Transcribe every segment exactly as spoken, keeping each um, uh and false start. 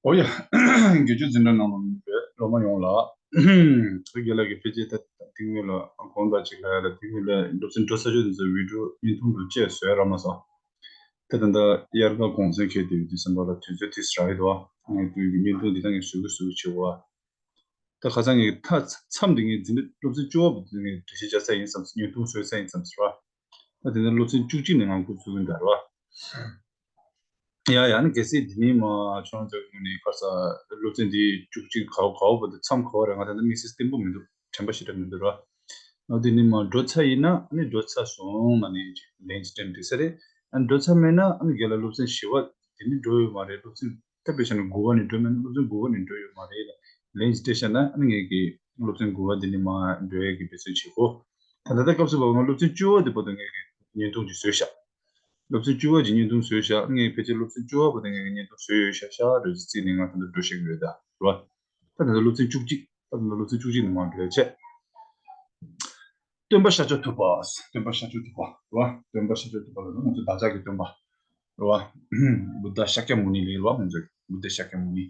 ཨོ་ཡ། དགེ་བཅུ་འཛིན་གྲྭ་ནང་ལ་ཡོད་པའི་སློབ་མ་ཡོངས་ལ། དགེ་ལགས་ཀྱིས་ཕལ་ཆེར་ད་ཐེངས་ངེད་ལ་གོང་དག་ཅིག་ལ་ཡ་ལ་ཐེངས་ངེད་ལ་སློབ་ཚན་འགྲོ་ཚར་ཆོག་འདི་ཚོ་བི་ཌིའོ་བརྙན་ཐུང་འགྲོ་བཅས་བཟོས་ར་མ་སོང་། ད་ད་ལྟ་དབྱར་ཁ་གུང་སེང་འཁེལ་དུས་དུས་ཙམ་པ་ལ་དུས་ཚོད་དེ་རག་གི་འདུག་ཨ་ནི་དུས་ཀྱི་བརྙན་ཐུང་འདི་ད་ངས་བཟོ་གི་བཟོ་གི་བྱེད་དགོས་ཨ། ད་ཁ་སང་ངས་ད་མཚམས་འདི་ངས་འཛིན་གྲྭ་སློབ་ཚན་བཅུ་པ་བར་དུ་ངས་འགྲེལ་བཤད་བྱ་ས་ཡིན་བསམ་བརྙན་ཐུང་བཟོ་ས་ཡིན་བསམ་ཟེར་བ། ད་དེ་ནས་སློབ་ཚན་བཅུ་གཅིག་ནས་ང་འགོ་ཚུགས་ཀྱི་འདུག་ར་བ། ཡ་ཡ་ནི་གལ་སྲིད་འདི་ནི་མ་ཁྱོད་རང་ཚོ་ནི་ཁ་ས་སློབ་ཚན་འདི་བཅུ་གཅིག་ག་བ་ག་བ་བར་དུ་མཚམས་ག་བ་རེད། ང་ད་ལྟ་དམིགས་བསལ་བརྟན་པོ་མི་འདུག་དྲན་པ་ཞེ་དྲག་མི་འདུག་ར། ཨ་འདི་ནི་མ་འགྲོ་ཚར་ཡིན་ན་ནི་འགྲོ་ཚར་སོང་ན་ནི་ལན་ཅིག་སྤྲད་འགྲིག་ས་རེད། ཨ་འགྲོ་ཚར་མེད་ན་ཨ་ནི་རྒན་ལགས་སློབ་ཚན་བཞི་པ་འདི་ནི་འགྲོ་ཡོད་མ་རེད། སློབ་ཚན་ད་དཔེ་བཞག་ན་དགུ་པ་ནས་འགྲོ་མེད་ན་སློབ་ཚན་དགུ་པ་ནས་འགྲོ་ཡོད་མ་རེད་ལ། ལན་ཅིག་སྤྲད་བཞག་ན་ཨ་ནི་ངེད་ཀྱི་སློབ་ཚན་དགུ་པ་འདི་ནི་མ་འགྲོ་ཡས་ཀྱི་འབད་བརྩོན་བྱེད་དགོས། ད་ད་ལྟ་སྐབས་སུ་བབ་ང་སློབ་ཚན་བཅུ་པ་འདི་བར་དུ་ངེད་ཀྱི་བརྙན་ཐུང་ཅིག་བཟོས་བཞག་སློབ་ཚན་བཅུ་པ་ཅིག་བརྙན་ཐུང་བཟོས་བཞག་ངས་ཕལ་ཆེར་སློབ་ཚན་བཅུ་པ་བར་དུ་ངེད་ཀྱི་བརྙན་ཐུང་བཟོས་ཡོད་ཤག་ཤག་རེད་ཅེས་ནས་ང་ད་ལྟ་འགྲོ་བཤད་ཀྱི་ཡོད་ད་རེད་བ། ད་ད་ལྟ་སློབ་ཚན་བཅུ་གཅིག་ད་ད་ལྟ་སློབ་ཚན་བཅུ་གཅིག་ནས་མར་འགྲོ་ཡ་བྱས། སྟོན་པ་ཤཱཀྱ་ཐུབ་པ། སྟོན་པ་ཤཱཀྱ་ཐུབ་པ་རེད་བ། སྟོན་པ་ཤཱཀྱ་ཐུབ་པ་ལ་ང་ཚོ་བདག་ཅག་གི་སྟོན་པ་རེད་བ། བུདྡྷ་ཤཱཀྱ་མུ་ནི་ལབ་རེད་བ། ང་ཚོ་བུདྡྷ་ཤཱཀྱ་མུ་ནི།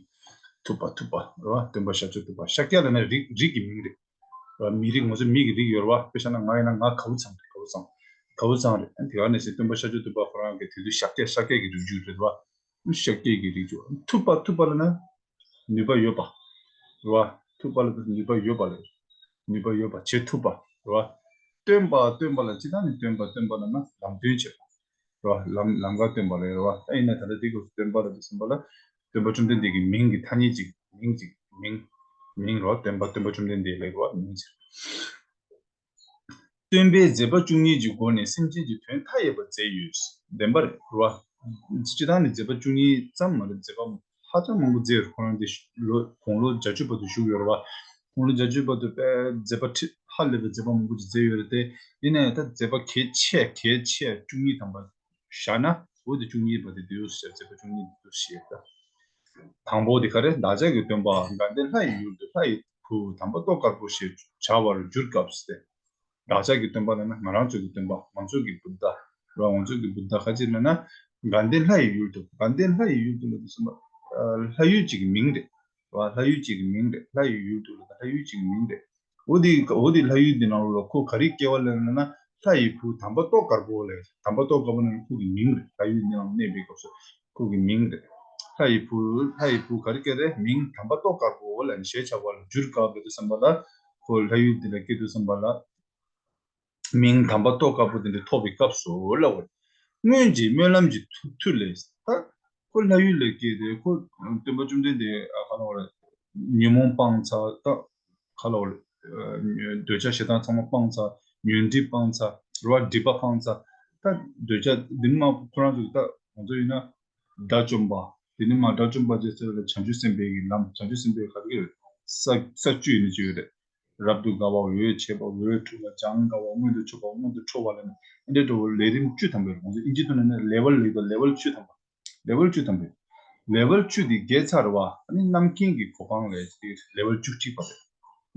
ཐུབ་པ་ཐུབ་པ་རེད་བ། སྟོན་པ་ཤཱཀྱ་ཐུབ་པ། ཤཱཀྱ་ལབ་ན་རིགས་རིགས་ཀྱི་མིང་རེད་བ། མི་རིགས་ང་ཚོ་མི་གི་རིགས་ཡོད་རེད་བ། དཔེ་བཞག་ན་ང་ཡིན་ན་ང་ག་བུ་ཚང་རེད། ག་བུ་ཚང་། ག་བུ་ཚང་རེད། དེ་ག་ནས་སེ་སྟོན་པ་ཤཱཀྱ་ཐུབ་པ་ཁོ་རང་གི་དེ་དུས་ཤཱཀྱ་ཤཱཀྱ་གི་རིགས་རྒྱུད་རེད་བ། ཤཱཀྱ་གི་རིགས་རྒྱུད། ཐུབ་པ་ཐུབ་པ་ལབ་ན། ནུས་པ་ཡོད་པ། རེད་བ། ཐུབ་པ་ལ་ནུས་པ་ཡོད་པ་ལས། ནུས་པ་ཡོད་པ་བྱེད་ཐུབ་པ། རེད་བ། སྟོན་པ་སྟོན་པ་ལ་སྤྱིར་བཏང་ནས་སྟོན་པ་སྟོན་པ་ལབ་ན་ལམ་སྟོན་བྱེད་པ། རེད་བ། ལམ་ལམ་ཁ་སྟོན་པ་ལས་རེད་བ། ད་ཡིན་ན་ད་ལྟ་དེ་སྐབས་སུ་སྟོན་པ་ལ་དུས་ཙམ་པ་ལ། སྟོན་པ་བཅོམ་ལྡན་འདས་ཀྱི་མིང་གི་ཐ་སྙད་ཅིག་མིང་ཅིག་མིང་། མིང་རེད་བ། སྟོན་པ་སྟོན་པ་བཅོམ་ལྡན་འདས་ལས་རེད་བ། མིང་ཅིག་སྟོན་པས་མཛད་པ་བཅུ་གཉིས་ཀྱི་སྒོ་ནས་སེམས་ཅན་གྱི་དོན་མཐའ་ཡས་པ་མཛད་ཡོད། བདེན་པ་རེད་བ། སྤྱིར་བཏང་ནས་མཛད་པ་བཅུ་གཉིས་ཙམ་མ་རེད། མཛད་པ་ཧ་ཅང་མང་པོ་མཛད་ཡོད། ཁོ་རང་དེ་ལོ་དགུང་ལོ་བརྒྱད་ཅུ་བར་དུ་བཞུགས་ཡོད་རེད་བ། དགུང་ལོ་བརྒྱད་ཅུ་བར་དུ་དཔེ་མཛད་པ་ཁྲི་ཧ་ལས་པའི་མཛད་པ་མང་པོ་ཅིག་མཛད་ཡོད་རེད་དེ། ཡིན་ནའི་ད་མཛད་པ་གལ་ཆེ་གལ་ཆེ་བཅུ་གཉིས་ཐམ་པ་བཞག་ན་འོ་དེ་བཅུ་གཉིས་པ་དེ་འདུག་ཟེར། མཛད་པ་བཅུ་གཉིས་འདུག་ཞེས་ད། དང་པོ་དེ་ག་རེ། བདག་ཅག་གི་སྟོན་པ་དགའ་ལྡན་ལྷ་ཡི་ཡུལ་དུ་ལྷ་ཡི་བུ་དམ་པ་ཏོག་དཀར་པོ་ཞེས་བྱ་བར་གྱུར་སྐབས་སུ་སྟེ། བདག་ཅག་གི་སྟོན་པ་ལབ་ན་ང་རང་ཚོ་གི་སྟོན་པ། ང་ཚོ་གི་བུདྡྷ་ར། ང་ཚོ་གི་བུདྡྷ་ག་ཅི་ལབ་ན། དགའ་ལྡན་ལྷ་ཡི་ཡུལ་དུ། དགའ་ལྡན་ལྷ་ཡི་ཡུལ་དུ་ལ་དུ་སོང་བ། ལྷ་ཡུལ་གཅིག་གི་མིང་རེད་བ། ལྷ་ཡུལ་གཅིག་གི་མིང་རེད། ལྷ་ཡི་ཡུལ་དུ་ལ་ལྷ་ཡུལ་གཅིག་གི་མིང་རེད། འོ་དེ་འོ་དེ་ལྷ་ཡུལ་འདི་ནང་ལོགས་ལ་ཁོ་ག་རེ་སྐྱེ་བ་ལེན་ན། ལྷ་ཡི་བུ་དམ་པ་ཏོག་དཀར་པོ་ལ། དམ་པ་ཏོག་དཀར་པོ་ནི་ཁོ་གི་མིང་རེད། ལྷ་ཡུལ་འདི་ནང་གནས་པའི་སྐབས་སུ་ཁོ་གི་མིང་རེད། ལྷ་ཡི་བུ། ལྷ་ཡི་བུ་ག་རེ་སྐྱེ་རེད། མིང་དམ་པ་ཏོག་དཀར་པོ་ལ་ཞེས་བྱ་བ་ལ་གྱུར་སྐབས་རེད་དུ་བསམ་པ་ལ། ཁོ་ལྷ་ཡུལ་འདི་ལ་སྐྱེ་དུ་བསམ་པ་ལ། མིང་དམ་པ་ཏོག་དཀར་པོ་དེ་འདྲ་ཐོབ་པའི་སྐབས་སུ་ལབ་པ་རེད། སྔོན་གྱི་སྨོན་ལམ་གྱི་མཐུ་མཐུ་ལས་ད། ཁོ་ལྷ་ཡུལ་ལ་སྐྱེས་ཏེ་ཁོ་སྟོན་པ་བཅོམ་ལྡན་འདས་ཨ་ག་ལ་བ་རེད། ཉོན་མོངས་སྤངས་ཚར་ད། ག་ལ་བ་རེད། འདོད་ཆགས་ཞེ་སྡང་ཚང་མ་སྤངས་ཚར། ཉོན་སྒྲིབ་སྤངས་ཚར། རེད་བ། སྒྲིབ་པ་སྤངས་ཚར། ད་འདོད་ཆགས་འདི་མ་ཁོ་རང་ཚོ་ད་ང་ཚོ་ཡིན་ན་དགྲ་བཅོམ་པ། དེ་ནི་མ་དགྲ་བཅོམ་པ་ཅེས་ཟེར་བ་ལ་བྱང་ཆུབ་སེམས་དཔའི་གི་ལམ། བྱང་ཆུབ་སེམས་དཔའི་ག་རེ་ཡོད། ས་ས་བཅུ་ཡིན་ན་བཅུ་ཡོད་རེད། རབ་ཏུ་དགའ་བ། འོད་བྱེད་པ། འོད་འཁྲུགས་པ། བྱང་དགའ་བ། མངོན་དུ་ཕྱོགས་པ། མངོན་དུ་ཁྲོ་བ་ལ་ནི་འདི་འདྲ་བོ་ལས་རིམ་བཅུ་ཐམ་པའི་རང་བཞིན་ཨིན་ཇི་ཐོག་ནས་ནི་ལེ་ཝལ་ལེ་ཝལ་བཅུ་ཐམ་པ། ལེ་ཝལ་བཅུ་ཐམ་པའི། ལེ་ཝལ་བཅུ་དེ་བརྒལ་ཚར་བ་ཨ་ནི་རྣམ་མཁྱེན་གྱི་གོ་འཕང་ལས་ལེ་ཝལ་བཅུ་གཅིག་པ་རེད།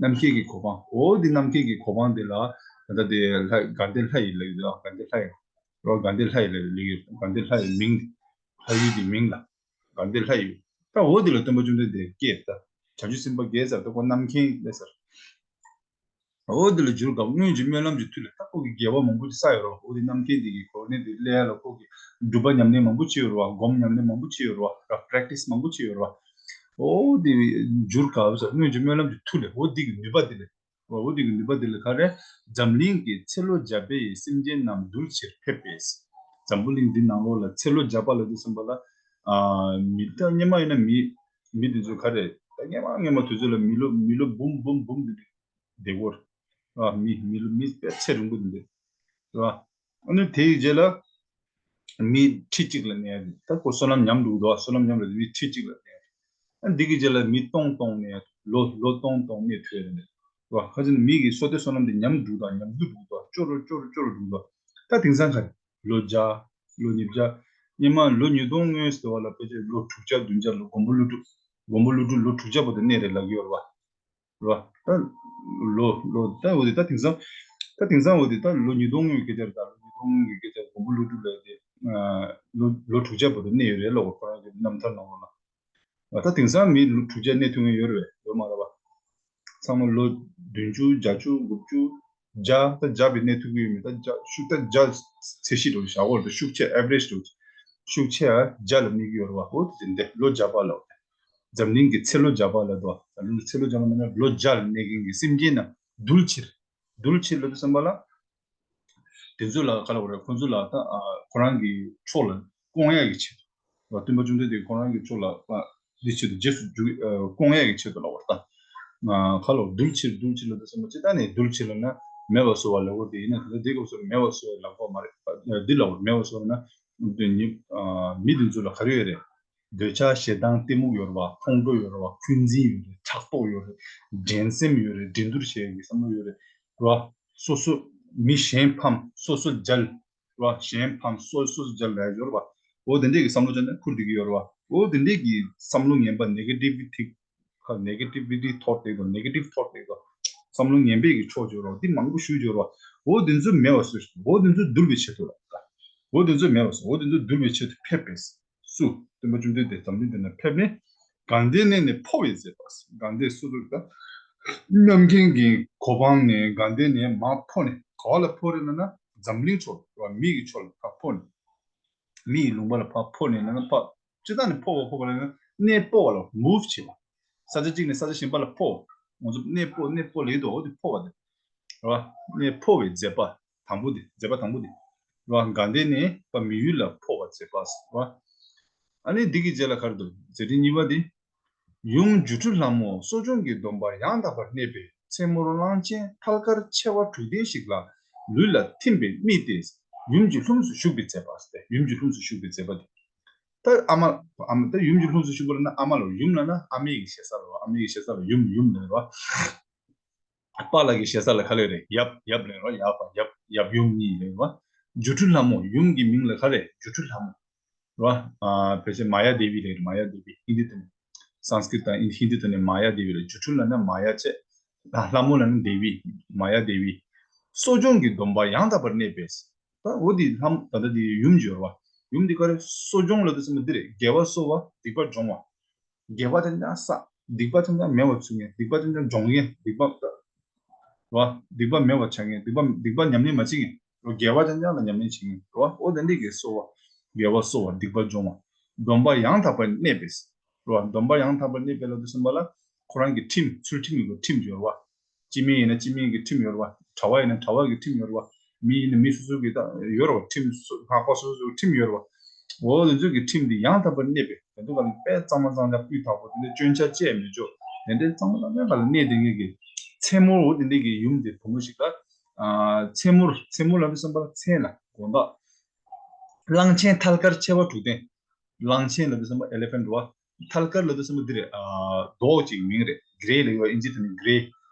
རྣམ་མཁྱེན་གྱི་གོ་འཕང་། འོ་དེ་རྣམ་མཁྱེན་གྱི་གོ་འཕང་དེ་ལ་ད་ལྟ་དེ་ལྷ་དགའ་ལྡན་ལྷ་ཡི་ལ་ཡོད་དགའ་ལྡན་ལྷ་ཡི་རོ། དགའ་ལྡན་ལྷ་ཡི་ལ་ཡོད་དགའ་ལྡན་ལྷ་ཡི་མིང་དེ། ལྷ་ཡུལ་གྱི་མིང་ལ། དགའ་ལྡན་ལྷ་ཡུལ། ད་འོ་དེ་ལ་སྟོན་པ་བཅོམ་ལྡན་འདས་སྐྱེས་ད། བྱང་ཆུབ་སེམས་དཔའ་བརྒྱད་ཚར་ད་ཁོ་རྣམ་མཁྱེན་ལས་ཚར། འོ་དེ་ལ་འགྱུར་སྐབས་སྔོན་གྱི་སྨོན་ལམ་གྱི་མཐུ་ལས་ད་ཁོ་གི་དགེ་བ་མང་པོ་ཅིག་བསགས་ཡོད་རེད་བ། འོ་དེ་རྣམ་མཁྱེན་དེ་གི་གོ་གནས་དེ་སླེབས་ཡ་ལ་ཁོ་གི་སྒྲུབ་པ་ཉམས་ལེན་མང་པོ་བྱས་ཡོད་རེད་བ། སྒོམ་ཉམས་ལེན་མང་པོ་བྱས་ཡོད་རེད་བ། ར་པྲེག་ཊི་སི་མང་པོ་བྱས་ཡོད་རེད་བ། འོ་དེ་འགྱུར་སྐབས་སྔོན་གྱི་སྨོན་ལམ་གྱི་མཐུ་ལས་འོ་དེ་གི་ནུས་པ་དེ་ལས། འོ་དེ་གི་ནུས་པ་དེ་ལ་ག་རེ། འཛམ་གླིང་གི་ཚེ་ལོ་བརྒྱ་པའི་སེམས་ཅན་རྣམས་འདུལ་ཕྱིར་ཕེབས་པས། འཛམ་བུ་གླིང་འདི་ནང་ལོགས་ལ་ཚེ་ལོ་བརྒྱ་པ་ལ་འདི་བསམ་པ་ལ། ཨ་མི་ད་སྔོན་མ་ཡིན་ན་མི་མི་འདི་ཚོ་ག་རེ་ད་སྔོན་མ་སྔོན་མ་དུས་ཚོད་ལ་མི་ལོ་མི་ལོ་འབུམ་འབུམ་འབུམ་འདི་འདི་གོ་ཨ་མི་མི་ལོ་མི་དཔེ་ཚེ་རིང་པོ་འདི་འདི་རེད་བ། ཨ་ནི་དེའི་རྗེས་ལ། མི་ཁྲི་གཅིག་ལ་གནས་ཡ་རེད། ད་ཁོ་བསོད་ནམས་ཉམས་འགྲོ་གི་འདུག་བ། བསོད་ནམས་ཉམས་རེད། མི་ཁྲི་གཅིག་ལ་གནས་ཡ་རེད། ཨ་འདི་གི་རྗེས་ལ་མི་སྟོང་སྟོང་གནས་ཡ་རེད། ལོ་ལོ་སྟོང་སྟོང་གནས་ཐུབ་ཡ་རེད་བ། ཁ་ཅིག་ནི་མི་གི་བསོད་བདེ་བསོད་ནམས་དེ་ཉམས་འགྲོ་གི་འདུག་ཉམས་རྒུད་འགྲོ་གི་འདུག་སྐྱོ་རུ་སྐྱོ་རུ་སྐྱོ་རུ་འགྲོ་གི་འདུག་ད་དེང་སང་ག་རེད། ལོ་བརྒྱ། ལོ་ཉིས་བརྒྱ། སྔོན་མ་ལོ་ཉིས་སྟོང་སྔོན་ཟེར་བ་ལ་ཕལ་ཆེར་ལོ་དྲུག་བརྒྱ་བདུན་བརྒྱ་ལོ་མགོན་པོ་ཀླུ་སྒྲུབ། མགོན་པོ་ཀླུ་སྒྲུབ་ལོ་དྲུག་བརྒྱ་བར་དུ་གནས་རེད་ལབ་ཀྱི་ཡོད་རེད་བ། རེད་བ། ད་ལོ་ལོ་ད་འོ་དེ་ད་དེང་སང་། ད་དེང་སང་འོ་དེ་ད་ལོ་ཉིས་སྟོང་སྔོན་གྱི་སྐད་ཆ་རེད། ད་ལོ་ཉིས་སྟོང་སྔོན་གྱི་སྐད་ཆ་མགོན་པོ་ཀླུ་སྒྲུབ་ལ་དེ་ལོ་ལོ་དྲུག་བརྒྱ་བར་དུ་གནས་ཡོད་རེད་ལབ་ཁོ་རང་གི་རྣམ་ཐར་ནང་ལོགས་ལ། ད་དེང་སང་མི་ལོ་དྲུག་བརྒྱ་གནས་ཐུབ་མཁན་ཡོད་རེད་པས། ཡོད་མ་རེད་པ། ཚང་མ་ལོ་བདུན་ཅུ། བརྒྱད་ཅུ། དགུ་བཅུ། བརྒྱ། ད་བརྒྱ་བའི་གནས་ཐུབ་ཀྱི་ཡོད་མེད། ད་བརྒྱ་ཤུགས། ད་བརྒྱ་ཚད་གཞི་འདྲ་བོ་བཞག་དགོས་རེད། ཤུགས་ཆེ་average་འདྲ་བོ། ཤུགས་ཆེ་ཡ་བརྒྱ་ལ་གནས་ཀྱི་ཡོད་རེད་པ། འོ་དེ་འདྲ་ལོ་བརྒྱ་པ་ལ། འཛམ་གླིང་གི་ཚེ་ལོ་བརྒྱ་པ་ལ་དོ། འཛམ་གླིང་གི་ཚེ་ལོ་བརྒྱ་པ་མིན་ན་ལོ་བརྒྱ་ལ་གནས་མཁན་གྱི་སེམས་ཅན་རྣམས་གདུལ་ཕྱིར། གདུལ་ཕྱིར་ལབ་དུས་ཙམ་པ་ལ། དེ་ཚོ་ལ་ག་ལབ་དགོས་རེད། ཁོང་ཚོ་ལ་ད་ཨ་ཁོ་རང་གི་ཕྱོགས་ལ་སྐོང་ཡག་གི་ཆེད་དུ། སྟོན་པ་བཅོམ་ལྡན་འདས་ཁོ་རང་གི་ཕྱོགས་ལ་ཨ་འདི་ཆེད་དུ་རྗེས་སུ་འཇུག་ཨ་སྐོང་ཡག་གི་ཆེད་དུ་ལབ་པ་རེད་ད། ཨ་ག་ལབ། གདུལ་ཕྱིར། གདུལ་ཕྱིར་ལབ་དུས་ཙམ་པ་སྤྱིར་བཏང་ནས་གདུལ་ཕྱིར་ལབ་ན་མེད་པ་བཟོ་བ་ལབ་དགོས་དེ་ཡིན་ན། ད་ལྟ་འདི་སྐབས་སུ་མེད་པ་བཟོ་བའི་ལམ་ཁོག་མ་རེད། ཨ་འདི་ལབ་དགོས་རེད། མེད་པ་བཟོ་བ་ན་འདི་ཉིད་ཨ་མི་འདི་ཚོ་ལ་ག་རེ་ཡོད་རེད། འདོད་ཆགས་ཞེ་སྡང་གཏི་མུག་ཡོད་རེད་པ། ཁོང་ཁྲོ་ཡོད་རེད་པ། འཁོན་འཛིན་ཡོད་རེད། ཕྲག་དོག་ཡོད་རེད། འགྲན་སེམས་ཡོད་རེད། འགྲན་བསྡུར་བྱེད་ཡག་གི་བསམ་བློ་ཡོད་རེད་ར། སོ་སོ་མི་གཞན་ཕམ་སོ་སོ་རྒྱལ་ར། གཞན་ཕམ་སོ་སོ་རྒྱལ་ལབ་ཡག་ཡོད་རེད་པ། འོ་དེ་འདྲས་ཀྱི་བསམ་བློ་ཅན་དེ་ཁུར་བསྡད་ཀྱི་ཡོད་རེད་པ། འོ་དེ་འདྲས་ཀྱི་བསམ་བློ་ངན་པ་negativity ཁ་negativity thought དེ་གོ་negative thought དེ་གོ་བསམ་བློ་ངན་པའི་གི་ཕྱོགས་ཡོད་རེད་པ། འདི་མང་པོ་ཞིག་ཡོད་རེད་པ། འོ་དེ་ཚོ་མེད་པ་བཟོ་ཞིག་འོ་དེ་ཚོ་འདུལ་བའི་ཆེད་དུ་ལ། འོ་དེ་ཚོ་མེད་པ་བཟོ། འོ་དེ་ཚོ་འདུལ་བའི་ཆེད་དུ་ཕེབས་པས། སུ། སྟོན་པ་བཅོམ་ལྡན་འདས་འཛམ་གླིང་འདི་ན་ཕེབས་ནས། དགའ་ལྡན་གནས་ནས་འཕོ་བའི་མཛད་པ། དགའ་ལྡན་སུ་དུ་ད། རྣམ་མཁྱེན་གྱི་གོ་འཕང་ནས་དགའ་ལྡན་ནས་མར་འཕོ་ནས། ག་བ་ལ་འཕོ་རེད་ལབ་ན་འཛམ་གླིང་ཕྱོགས་ལ་མི་གི་ཕྱོགས་ལ་ཕར་འཕོ་ནས། མི་ཡི་ལུང་པ་ལ་ཕར་འཕོ་ནས་ལབ་ན་ཕར། སྤྱིར་བཏང་ནས་འཕོ་བ་འཕོ་བ་ལབ་ན་གནས་སྤོ་བ་ལ་move བྱེད་པ། ས་ཆ་གཅིག་ནས་ས་ཆ་གཞན་པ་ལ་འཕོ་བ། ང་ཚོ་གནས་སྤོ་གནས་སྤོ་ལབ་ཀྱི་འདུག་འོ་དེ་འཕོ་བ་དེ། རེད་བ། གནས་འཕོ་བའི་མཛད་པ། དང་པོ་དེ། མཛད་པ་དང་པོ་དེ། རེད་བ། དགའ་ལྡན་ནས་ཕར་མི་ཡུལ་ལ་འཕོ་བ་མཛད་པ། རེད་བ། ཨ་ནི་འདི་གི་རྗེས་ལ་ག་རེ་འདུག་མཛད་འཕྲིན་གཉིས་པ་དེ། ཡུམ་སྒྱུ་འཕྲུལ་ལྷ་མོ་གསོ་སྦྱོང་གི་སྡོམ་པ་ཡང་དག་པར་གནས་པས། མཚན་མོར་གླང་ཆེན་ཐལ་དཀར་མཆེ་བ་དྲུག་ལྡན་ཞིག་ལ་ལུས་ལ་ཐིམ་པས་རྨིས་ཏེ། ཡུམ་གྱི་ལྷུམས་སུ་ཞུགས་པའི་མཛད་པ་སྟེ། ཡུམ་གྱི་ལྷུམས་སུ་ཞུགས་པའི་མཛད་པ་དེ། ད་ཨ་མ། ཨ་མ། ད་ཡུམ་གྱི་ལྷུམས་སུ་ཞུགས་པ་ལབ་ན་ཨ་མ་ལ། ཡུམ་ལབ་ན་ཨ་མའི་གི་ཞེ་ས་ལ། ཨ་མའི་གི་ཞེ་ས་ལ་ཡུམ། ཡུམ་ལབ་རེད་བ། པཱ་ལགས་ཀྱི་ཞེ་ས་ལ་ག་ལབ་རེད། ཡབ། ཡབ་ལབ་རེད་བ། ཡབ། ཡབ། ཡབ་ཡུམ་གཉིས་ལབ་རེད་བ། སྒྱུ་འཕྲུལ་ལྷ་མོ། ཡུམ་གྱི་མིང་ལ་ག་རེ། སྒྱུ་འཕྲུལ་ལྷ་མོ། རེད་བ། ཨ་བེ་ཆེ་མ་ཡ་དེ་བི་ལབ་རེད། མ་ཡ་དེ་བི། ཧིན་དི་ཐོག་ནས། སཾ་སྐྲྀཏ་དང་ཧིན་དི་ཐོག་ནས་མ་ཡ་དེ་བི་ལབ། སྒྱུ་འཕྲུལ་ལབ་ན་མ་ཡ་བྱས། ལྷ་མོ་ལབ་ན་དེ་བི། མ་ཡ་དེ་བི། གསོ་སྦྱོང་གི་སྡོམ་པ་ཡང་དག་པར་གནས་པས། ད་འོ་དེ་ལྷ་མོ། ད་ལྟ་དེ་ཡུམ་སྦྱོར་བ། ཡུམ་དེ་ག་རེ། གསོ་སྦྱོང་ལབ་དུས་ཙམ་པ་འདི་རེད། དགེ་བ་གསོ་བ། སྡིག་པ་སྦྱོང་བ། དགེ་བ་ཅང་ཅང་བསགས། སྡིག་པ་ཅང་ཅང་མེད་པར་བྱེད་མཁན། སྡིག་པ་ཅང་ཅང་སྦྱོང་མཁན། སྡིག་པ། རེད་བ། སྡིག་པ་མེད་པར་བྱ་མཁན། སྡིག་པ། སྡིག་པ་ཉམས་ལེན་མ་བྱེད་མཁན། རེད་བ། དགེ་བ་ཅང་ཅང་ལ་ཉམས་ལེན་བྱེད་མཁན། རེད་བ། འོ་དེ་འདྲས་ཀྱི་གསོ་བ། དགེ་བ་གསོ་བ། སྡིག་པ་སྦྱོང་བ། སྡོམ་པ་ཡང་དག་པར་གནས་པས། རེད་བ། སྡོམ་པ་ཡང་དག་པར་གནས་པས་ལབ་དུས་ཙམ་པ་ལ། ཁོ་རང་གི་ཁྲིམས། ཚུལ་ཁྲིམས་ཡོད་པ། ཁྲིམས་ཡོད་རེད་བ། སྤྱི་མི་ཡིན་ན་སྤྱི་མི་གི་ཁྲིམས་ཡོད་རེད་བ། གྲྭ་པ་ཡིན་ན་གྲྭ་པ་གི་ཁྲིམས་ཡོད་རེད་བ། མི་ཡིན་ན་མི་སོ་སོ་གི་ད་ཡོད་རེད་བ། ཁྲིམས་སོ། ལྷག་པ་སོ་སོ་སོ་ཁྲིམས་ཡོད་རེད་བ། འོ་དེ་ཚོ་གི་ཁྲིམས་འདི་ཡང་དག་པར་གནས་པས། དེ་ཚོ་ག་ལ་དཔེ་གཙང་མ་གཙང་རྐྱང་སྤུས་དག་པོ། དེ་འདྲའི་སྐྱོན་ཆ་བཅས་མི་འཇོག་དེ་འདྲའི་གཙང་མ་གཙང་རྐྱང་ག་ལ་གནས་བསྡད་མཁན་གྱི་མཚན་མོར། འོ་དེ་འདྲའི་གི་ཡུམ་དེ་བུ་མོ་ཞིག་ལ། ཨ་མཚན་མོར། མཚན་མོ་ལབ་དུས་ཙམ་པ་ལ་མཚན་ལ་དགོང་དག་གླང་ཆེན་ཐལ་དཀར་མཆེ་བ་དྲུག་ལྡན། གླང་ཆེན་ལབ་དུས་ཙམ་པ་elephant རེད་བ། ཐལ་དཀར་ལབ་དུས་ཙམ་པ་འདི་རེད། ཨ་མདོག་ཅིག་མིང་རེད། གྷེ་རེ་ལབ་ཡོད། ཨིན་ཇི་ཐོག་ནས་གྷེ་རེ་རེད་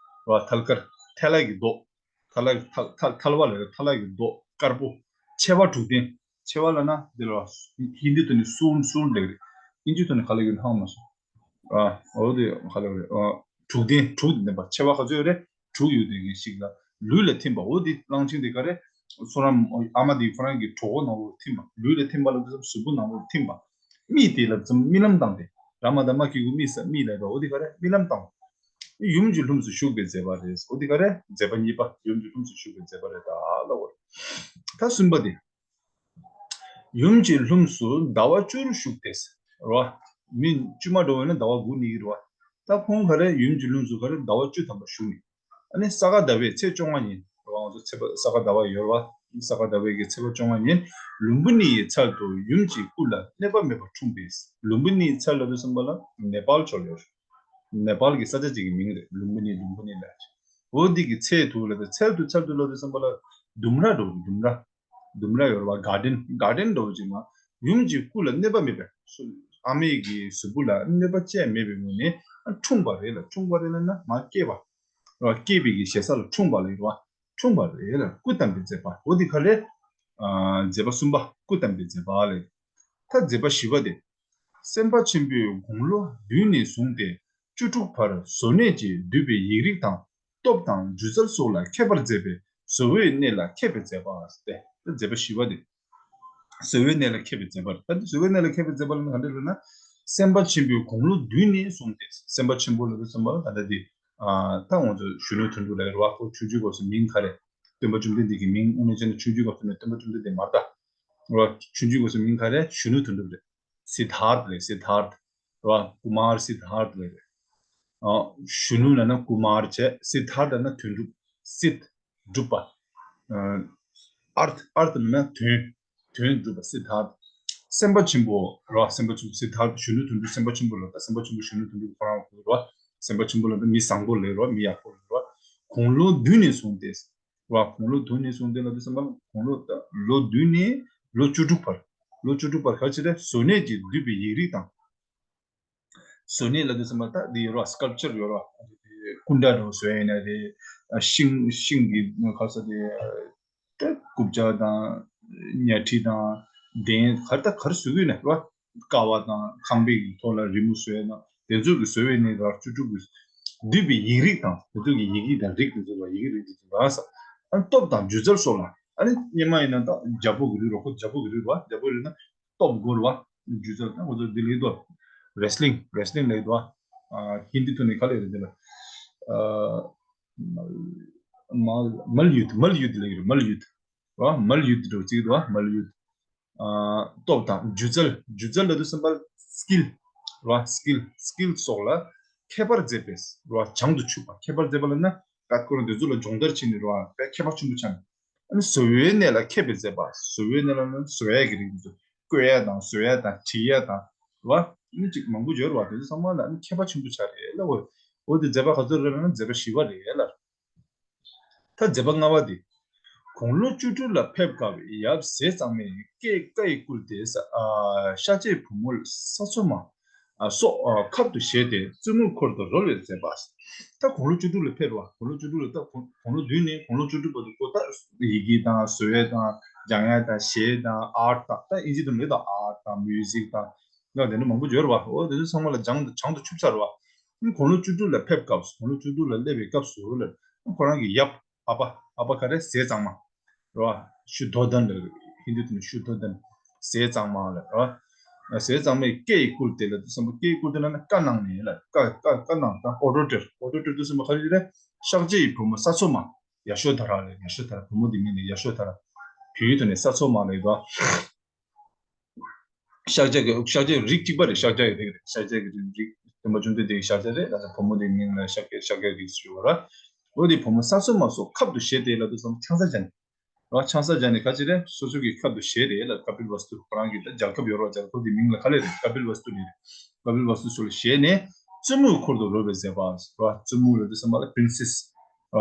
བ། ཐལ་དཀར། ཐལ་བ་གི་མདོག་ཐལ་བ་གི། ཐལ། ཐལ། ཐལ་བ་ལབ་རེད། ཐལ་བ་གི་མདོག་དཀར་པོ། མཆེ་བ་དྲུག་ལྡན། མཆེ་བ་ལབ་ན་འདི་ལ་ཧིན་དི་ཐོག་ནས་སུལ། སུལ་ལབ་རེད། ཨིན་ཇི་ཐོག་ནས་ག་ལབ་ཡོད་ཧ་མ་སོང་། ཨ། འོ་དེ་ག་ལབ་རེད། ཨ། དྲུག་ལྡན། དྲུག་ལྡན་པ། མཆེ་བ་ག་ཚོད་ཡོད་རེད། དྲུག་ཡོད་དེ་ངེས་ཤིག་ལ་ལུས་ལ་ཐིམ་པ། འོ་དེ་གླང་ཆེན་དེ་ག་རེ། སོ་རམ། ཨ་མ་དེ་ཁོ་རང་གི་གྲོད་ཁོག་ནང་ལོགས་ཐིམ་པ། ལུས་ལ་ཐིམ་པ་ལ་དུས་ཙམ་གཟུགས་པོ་ནང་ལོགས་ཐིམ་པ། རྨིས་ཏེ་ལ་དུས་ཙམ་རྨི་ལམ་བཏང་སྟེ། ར་མ་ད་མ་གི་གུ་རྨིས་ས། རྨིས་ལ་དོ། འོ་དེ་ག་རེ། རྨི་ལམ་བཏང་། ཡུམ་གྱི་ལྷུམས་སུ་ཞུགས་པའི་མཛད་པ་རེད། འོ་དེ་ག་རེ། མཛད་པ་གཉིས་པ། ཡུམ་གྱི་ལྷུམས་སུ་ཞུགས་པའི་མཛད་པ་རེད་ད་ལབ་པ་རེད། ད་གསུམ་པ་དེ། ཡུམ་གྱི་ལྷུམས་སུ་ཟླ་བ་བཅུར་ཞུགས་ཏེ། རེད་བ། མི་དཀྱུས་མ་འགྲོ་བས་ན་ཟླ་བ་དགུ་གནས་ཀྱི་རེད་བ། ད་ཁོང་ག་རེ། ཡུམ་གྱི་ལྷུམས་སུ་ག་རེ། ཟླ་བ་བཅུ་ཐམ་པ་བཞུགས་ནས། ཨ་ནི་ས་ག་ཟླ་བའི་ཚེས་བཅོ་ལྔ་ཉིན། རེད་བ། ང་ཚོ་ཚེས་པ། ས་ག་ཟླ་བ་ཡོད་རེད་བ། ས་ག་ཟླ་བའི་གི་ཚེས་པ་བཅོ་ལྔ་ཉིན། ལུམ་བི་ནི་ཡི་ཚལ་དུ་ཡུམ་གྱི་སྐུ་ལ་གནོད་པ་མེད་པར་འཁྲུངས་པས། ལུམ་བི་ནི་ཡི་ཚལ་ལབ་དུས་ཙམ་པ་ལ་ནེ་པཱལ་ཕྱོགས་ལ་ཡོད་རེད། ནེ་པཱལ་གྱི་ས་ཆ་གཅིག་གི་མིང་རེད། ལུམ་བི་ནི། ལུམ་བི་ནི་ལབ་ཡག་ཅིག་འོ་འདི་གི་ཚལ་དུ་ལབ་དུས། ཚལ་དུ། ཚལ་དུ་ལབ་དུས་ཙམ་པ་ལ་ལྡུམ་ར་འདྲ་བོ། ལྡུམ་ར། ལྡུམ་ར་ཡོད་རེད་བ། གར་ཌེན། གར་ཌེན་འདྲ་བོ་ཅིག་ལ་ཡུམ་གྱི་སྐུ་ལ་གནོད་པ་མེད་པའི། སུ། ཨ་མའི་གི་གཟུགས་པོ་ལ་གནོད་པ་བཅས་མེད་པའི་ངོས་ནས་འཁྲུངས་པ་རེད་ལ། འཁྲུངས་པ་རེད་ལབ་ན་མར་སྐྱེས་པ། རེད་བ། སྐྱེས་པའི་གི་ཞེ་ས་ལ་འཁྲུངས་པ་ལབ་ཡོད་རེད་བ། འཁྲུངས་པ་རེད་ལ་སྐུ་བལྟམས་པའི་མཛད་པ། འོ་འདི་ག་རེ། ཨ། མཛད་པ་གསུམ་པ། སྐུ་བལྟམས་པའི་མཛད་པ་ལབ། ད་མཛད་པ་བཞི་པ་དེ། སེམས་དཔའ་ཆེན་པོས་དགུང་ལོ་བདུན་ནས་བཟུང་སྟེ་བཅུ་དྲུག་བར་བཟོ་གནས་ཀྱི་འདུས་པའི་ཡིག་རིགས་དང་། སྟོབས་དང་སྒྱུ་རྩལ་སོགས་ལ་མཁས་པར་མཛད་པས་བཟོ་བོའི་གནས་ལ་མཁས་པའི་མཛད་པ་སྟེ། ད་མཛད་པ་བཞི་པ་དེ། བཟོ་བོའི་གནས་ལ་མཁས་པའི་མཛད་པ་རེད། ད་བཟོ་བོའི་གནས་ལ་མཁས་པའི་མཛད་པ་ལ་ག་འདྲ་ལབ་ན། སེམས་དཔའ་ཆེན་པོས་དགུང་ལོ་བདུན་ནས་བཟུང་སྟེ། སེམས་དཔའ་ཆེན་པོ་ལབ་དུས་ཙམ་པ་ད་ལྟ་འདི། ཨ་ད་ང་ཚོ་གཞོན་ནུ་དོན་གྲུབ་ལབ་རེད་བ། ཁོ་ཆུང་ཆུང་སྐབས་སུ་མིང་ག་རེ། སྟོན་པ་བཅོམ་ལྡན་འདས་ཀྱི་མིང་དངོས་གནས་བྱས་ན་ཆུང་ཆུང་སྐབས་སུ་ནས་སྟོན་པ་བཅོམ་ལྡན་འདས་མ་རེད་ད། རེད་བ། ཆུང་ཆུང་སྐབས་སུ་མིང་ག་རེ། གཞོན་ནུ་དོན་གྲུབ་རེད། སིདྡྷཱརྠ་རེད། སིདྡྷཱརྠ། རེད་བ། ཀུ་མཱར་སིདྡྷཱརྠ་རེད། ཨ་གཞོན་ནུ་ལབ་ན་ཀུ་མཱར་བྱས། སིདྡྷཱརྠ་ལབ་ན་དོན་གྲུབ། སིདྡྷ། གྲུབ་པ། ཨ་ཨརྠ། ཨརྠ་ལབ་ན་དོན། དོན་གྲུབ་པ། སིདྡྷཱརྠ། སེམས་དཔའ་ཆེན་པོ་རེད་བ། སེམས་དཔའ་ཆེན་པོ། སིདྡྷཱརྠ། གཞོན་ནུ་དོན་གྲུབ། སེམས་དཔའ་ཆེན་པོ་ལབ་ད། སེམས་དཔའ་ཆེན་པོ་གཞོན་ནུ་དོན་གྲུབ་ཁོ་རང་རེད་བ། སེམས་དཔའ་ཆེན་པོ་ལབ་ད་མི་བཟང་པོ་ལབ་རེད་བ། མི་ཡག་པོ་ལབ་རེད་བ། དགུང་ལོ་བདུན་ནས་བཟུང་སྟེ། རེད་བ། དགུང་ལོ་བདུན་ནས་བཟུང་སྟེ་ལབ་དུས་ཙམ་པ་དགུང་ལོ་ད་ལོ་བདུན་ནས་ལོ་བཅུ་དྲུག་བར། ལོ་བཅུ་དྲུག་བར་ག་རེ་བྱས་རེད། བཟོ་གནས་ཀྱིས་བསྡུས་པའི་ཡིག་རིགས་དང་། བཟོ་གནས་ལབ་དུས་ཙམ་པ་ད་འདི་ཡོད་རེད་བ། སི་ཀལ་པི་ཅར་ཡོད་རེད་བ། སྐུ་འདྲ་འདྲ་བོ་བཟོ་ཡ་ཡིན་ན་རེད། ཤིང་ཤིང་གི་ག་རེ་ཟེར་དེ། ད་རྐུབ་ཀྱག་དང་ཉ་ཁྲི་དང་གདན་ག་རེ་ད་ག་རེ་བཟོ་གི་ཡོད་ན་རེད་བ། ཀ་བ་དང་ཁང་པའི་གི་ཐོག་ལ་རི་མོ་བཟོ་ཡ་དང་དེ་ཚོ་གི་བཟོ་བའི་གནས་ར་བཅུ་དྲུག་གི་བསྡུས་པའི་ཡིག་རིགས་དང་། དེ་ཚོ་གི་ཡི་གེ་དང་རིགས་དེ་ཚོ་ལ་ཡི་གེ་རིགས་དེ་ཚོ་ལ་ས། ཨ་ནི་སྟོབས་དང་སྒྱུ་རྩལ་སོགས་ལ། ཨ་ནི་སྔོན་མ་ཡིན་ན་ད་རྒྱལ་པོ་གི་རིགས་རེད། ཁོ་རྒྱལ་པོ་གི་རིགས་རེད་བ། རྒྱལ་པོ་རིགས་ན་སྟོབས་དགོས་རེད་བ། སྒྱུ་རྩལ་ད་ཁོ་ཚོ་འདི་ལས་དོ། རེ་སི་ལིང་། རེ་སི་ལིང་ལས་དོ། ཨ་ཧིན་དི་ཐོག་ནས་ག་ལས་རེད་འདི་ལ། ཨ་མལ་མལ་ཡུད། མལ་ཡུད་ལས་རེད། མལ་ཡུད། རེད་བ། མལ་ཡུད་འགྲོ་གཅིག་རེད་བ། མལ་ཡུད། ཨ་སྟོབས་དང་སྒྱུ་རྩལ། སྒྱུ་རྩལ་ལབ་དུས་ཙམ་པ་སི་ཀིལ། རེད་བ། སི་ཀིལ། སི་ཀིལ་སོགས་ལ་མཁས་པར་མཛད་པས། རེད་བ། བྱང་དུ་ཆུབ་པ། མཁས་པར་མཛད་པ་ལབ་ན་ད་ཁོ་རང་དེ་ཚོ་ལ་སྦྱོང་བརྡར་བྱས་ནས་རེད་བ། དཔེ་མཁས་པ་ཆེན་པོ་ཆགས་ནས། ཨ་ནི་བཟོ་བའི་གནས་ལ་མཁས་པའི་མཛད་པ། བཟོ་བའི་གནས་ལ་ནི་བཟོ་ཡ་གི་རིགས་འདུག་བརྐོས་ཡ་དང་བཟོ་ཡ་དང་བྲིས་ཡ་དང་། རེད་བ། ཨ་ནི་ཅིག་མང་པོ་ཡོད་རེད་བ། དེ་ཚོ་ཚང་མ་ལ་ཨ་ནི་མཁས་པ་ཆེན་པོ་ཆགས་རེད་ལབ་དགོས་རེད། འོ་དེ་མཛད་པ་ག་ཚོད་རེད་ལབ་ན་མཛད་པ་བཞི་པ་རེད་ལབ། ད་མཛད་པ་ལྔ་པ་དེ། དགུང་ལོ་བཅུ་དྲུག་ལ་ཕེབས་སྐབས་ཡབ་ཟས་གཙང་མས་སྐད་བཀའ་ཡིས་བསྐུལ་ཏེ། ཨ་ཤཱཀྱའི་བུ་མོ་ས་འཚོ་མ་ཨ་སོགས་ཨ་ཁབ་ཏུ་བཞེས་ཏེ་བཙུན་མོའི་འཁོར་དུ་རོལ་བའི་མཛད་པ། ད་དགུང་ལོ་བཅུ་དྲུག་ལ་ཕེབས་པ། དགུང་ལོ་བཅུ་དྲུག་ལ། ད་དགུང་དགུང་ལོ་བདུན་ནས་དགུང་ལོ་བཅུ་དྲུག་བར་དུ་ཁོ་ད་ཡི་གེ་དང་བཟོ་ཡས་དང་སྦྱང་ཡས་དང་གཞས་དང་ཨརྠ་དང་། ད་ཨིན་ཇི་དུ་མེད་དང་། ཨརྠ་དང་མིའུ་ཟིག་དང་། ཡང་དེ་འདྲ་མང་པོ་ཡོད་རེད་བ། འོ་དེ་ཚོ་ཚང་མ་ལ་སྦྱང་དུ་སྦྱང་དུ་ཆུབ་ཚར་བ། དགུང་ལོ་བཅུ་དྲུག་ལ་ཕེབས་སྐབས་སུ། དགུང་ལོ་བཅུ་དྲུག་ལ་སླེབས་པའི་སྐབས་སུ་ལ་ཁོ་རང་གི་ཡབ་ཨ་ཕ། ཨ་ཕ་ག་རེ། ཟས་གཙང་མ། རེད་བ། ཤུ་དྷོ་དན་ལ། ཧིན་དུ་དེ་ནི་ཤུ་དྷོ་དན། ཟས་གཙང་མ་ལ། རེད་བ། ཟས་གཙང་མས་སྐད་ཡིས་བསྐུལ་ཏེ་ལ་དུ་བསམ་པ། སྐད་ཡིག་བསྐུལ་ཏེ་ལ་ནི་བཀའ་གནང་ནས་ལ། བཀའ་བཀའ་བཀའ་གནང་། ད་ཨོ་ཌར་སྤྲད། ཨོ་ཌར་སྤྲད་དུ་བསམ་པ་ག་རེ་རེད། ཤཱཀྱའི་བུ་མོ་ས་འཚོ་མ། ཡ་ཤོ་དྷ་ར་ལ། ཡ་ཤོ་དྷ་ར། བུ་མོ་དེ་མིང་ལ་ཡ་ཤོ་དྷ་ར། བོད་ཡིག་ཐོག་ནས་ས་འཚོ་མ་ལ་ཡོད་དོ། ཤཱཀྱ་གི། ཤཱཀྱ་རིགས་གཅིག་པ་རེད། ཤཱཀྱ་ཡི་རིགས་རེད། ཤཱཀྱ་གི་རིགས། སྟོན་པ་བཅོམ་ལྡན་འདས་ཀྱི་ཤཱཀྱ་རེད། ད་ལྟ་བུ་མོ་དེའི་མིང་ལ་ཤཱཀྱ། ཤཱཀྱ་རིགས་ཞུ་བ་ར། འོ་དེ་བུ་མོ་ས་འཚོ་མ་སོགས་ཁབ་ཏུ་བཞེས་ཏེ་ལ་དུ་བསམ་ཆང་ས་བྱས་ནས། ར་ཆང་ས་བྱས་ནས་ག་ཅི་རེད། སོ་སོ་གི་ཁབ་ཏུ་བཞེས་ཏེ་ལ། ཀ་པིལ་ཝསྟུ། ཁོ་རང་གི་ད་རྒྱལ་ཁབ་ཡོད་ར། རྒྱལ་ཁབ་དེའི་མིང་ལ་ག་ལས་རེད། ཀ་པིལ་ཝསྟུ་ལས་རེད། ཀ་པིལ་ཝསྟུ་སོགས་ལ་བཞེས་ནས་བཙུན་མོའི་འཁོར་དུ་རོལ་བའི་མཛད་པ། ར་བཙུན་མོ་ལ་དུ་བསམ་པ་ལ་པི་རིན་སེ་སི།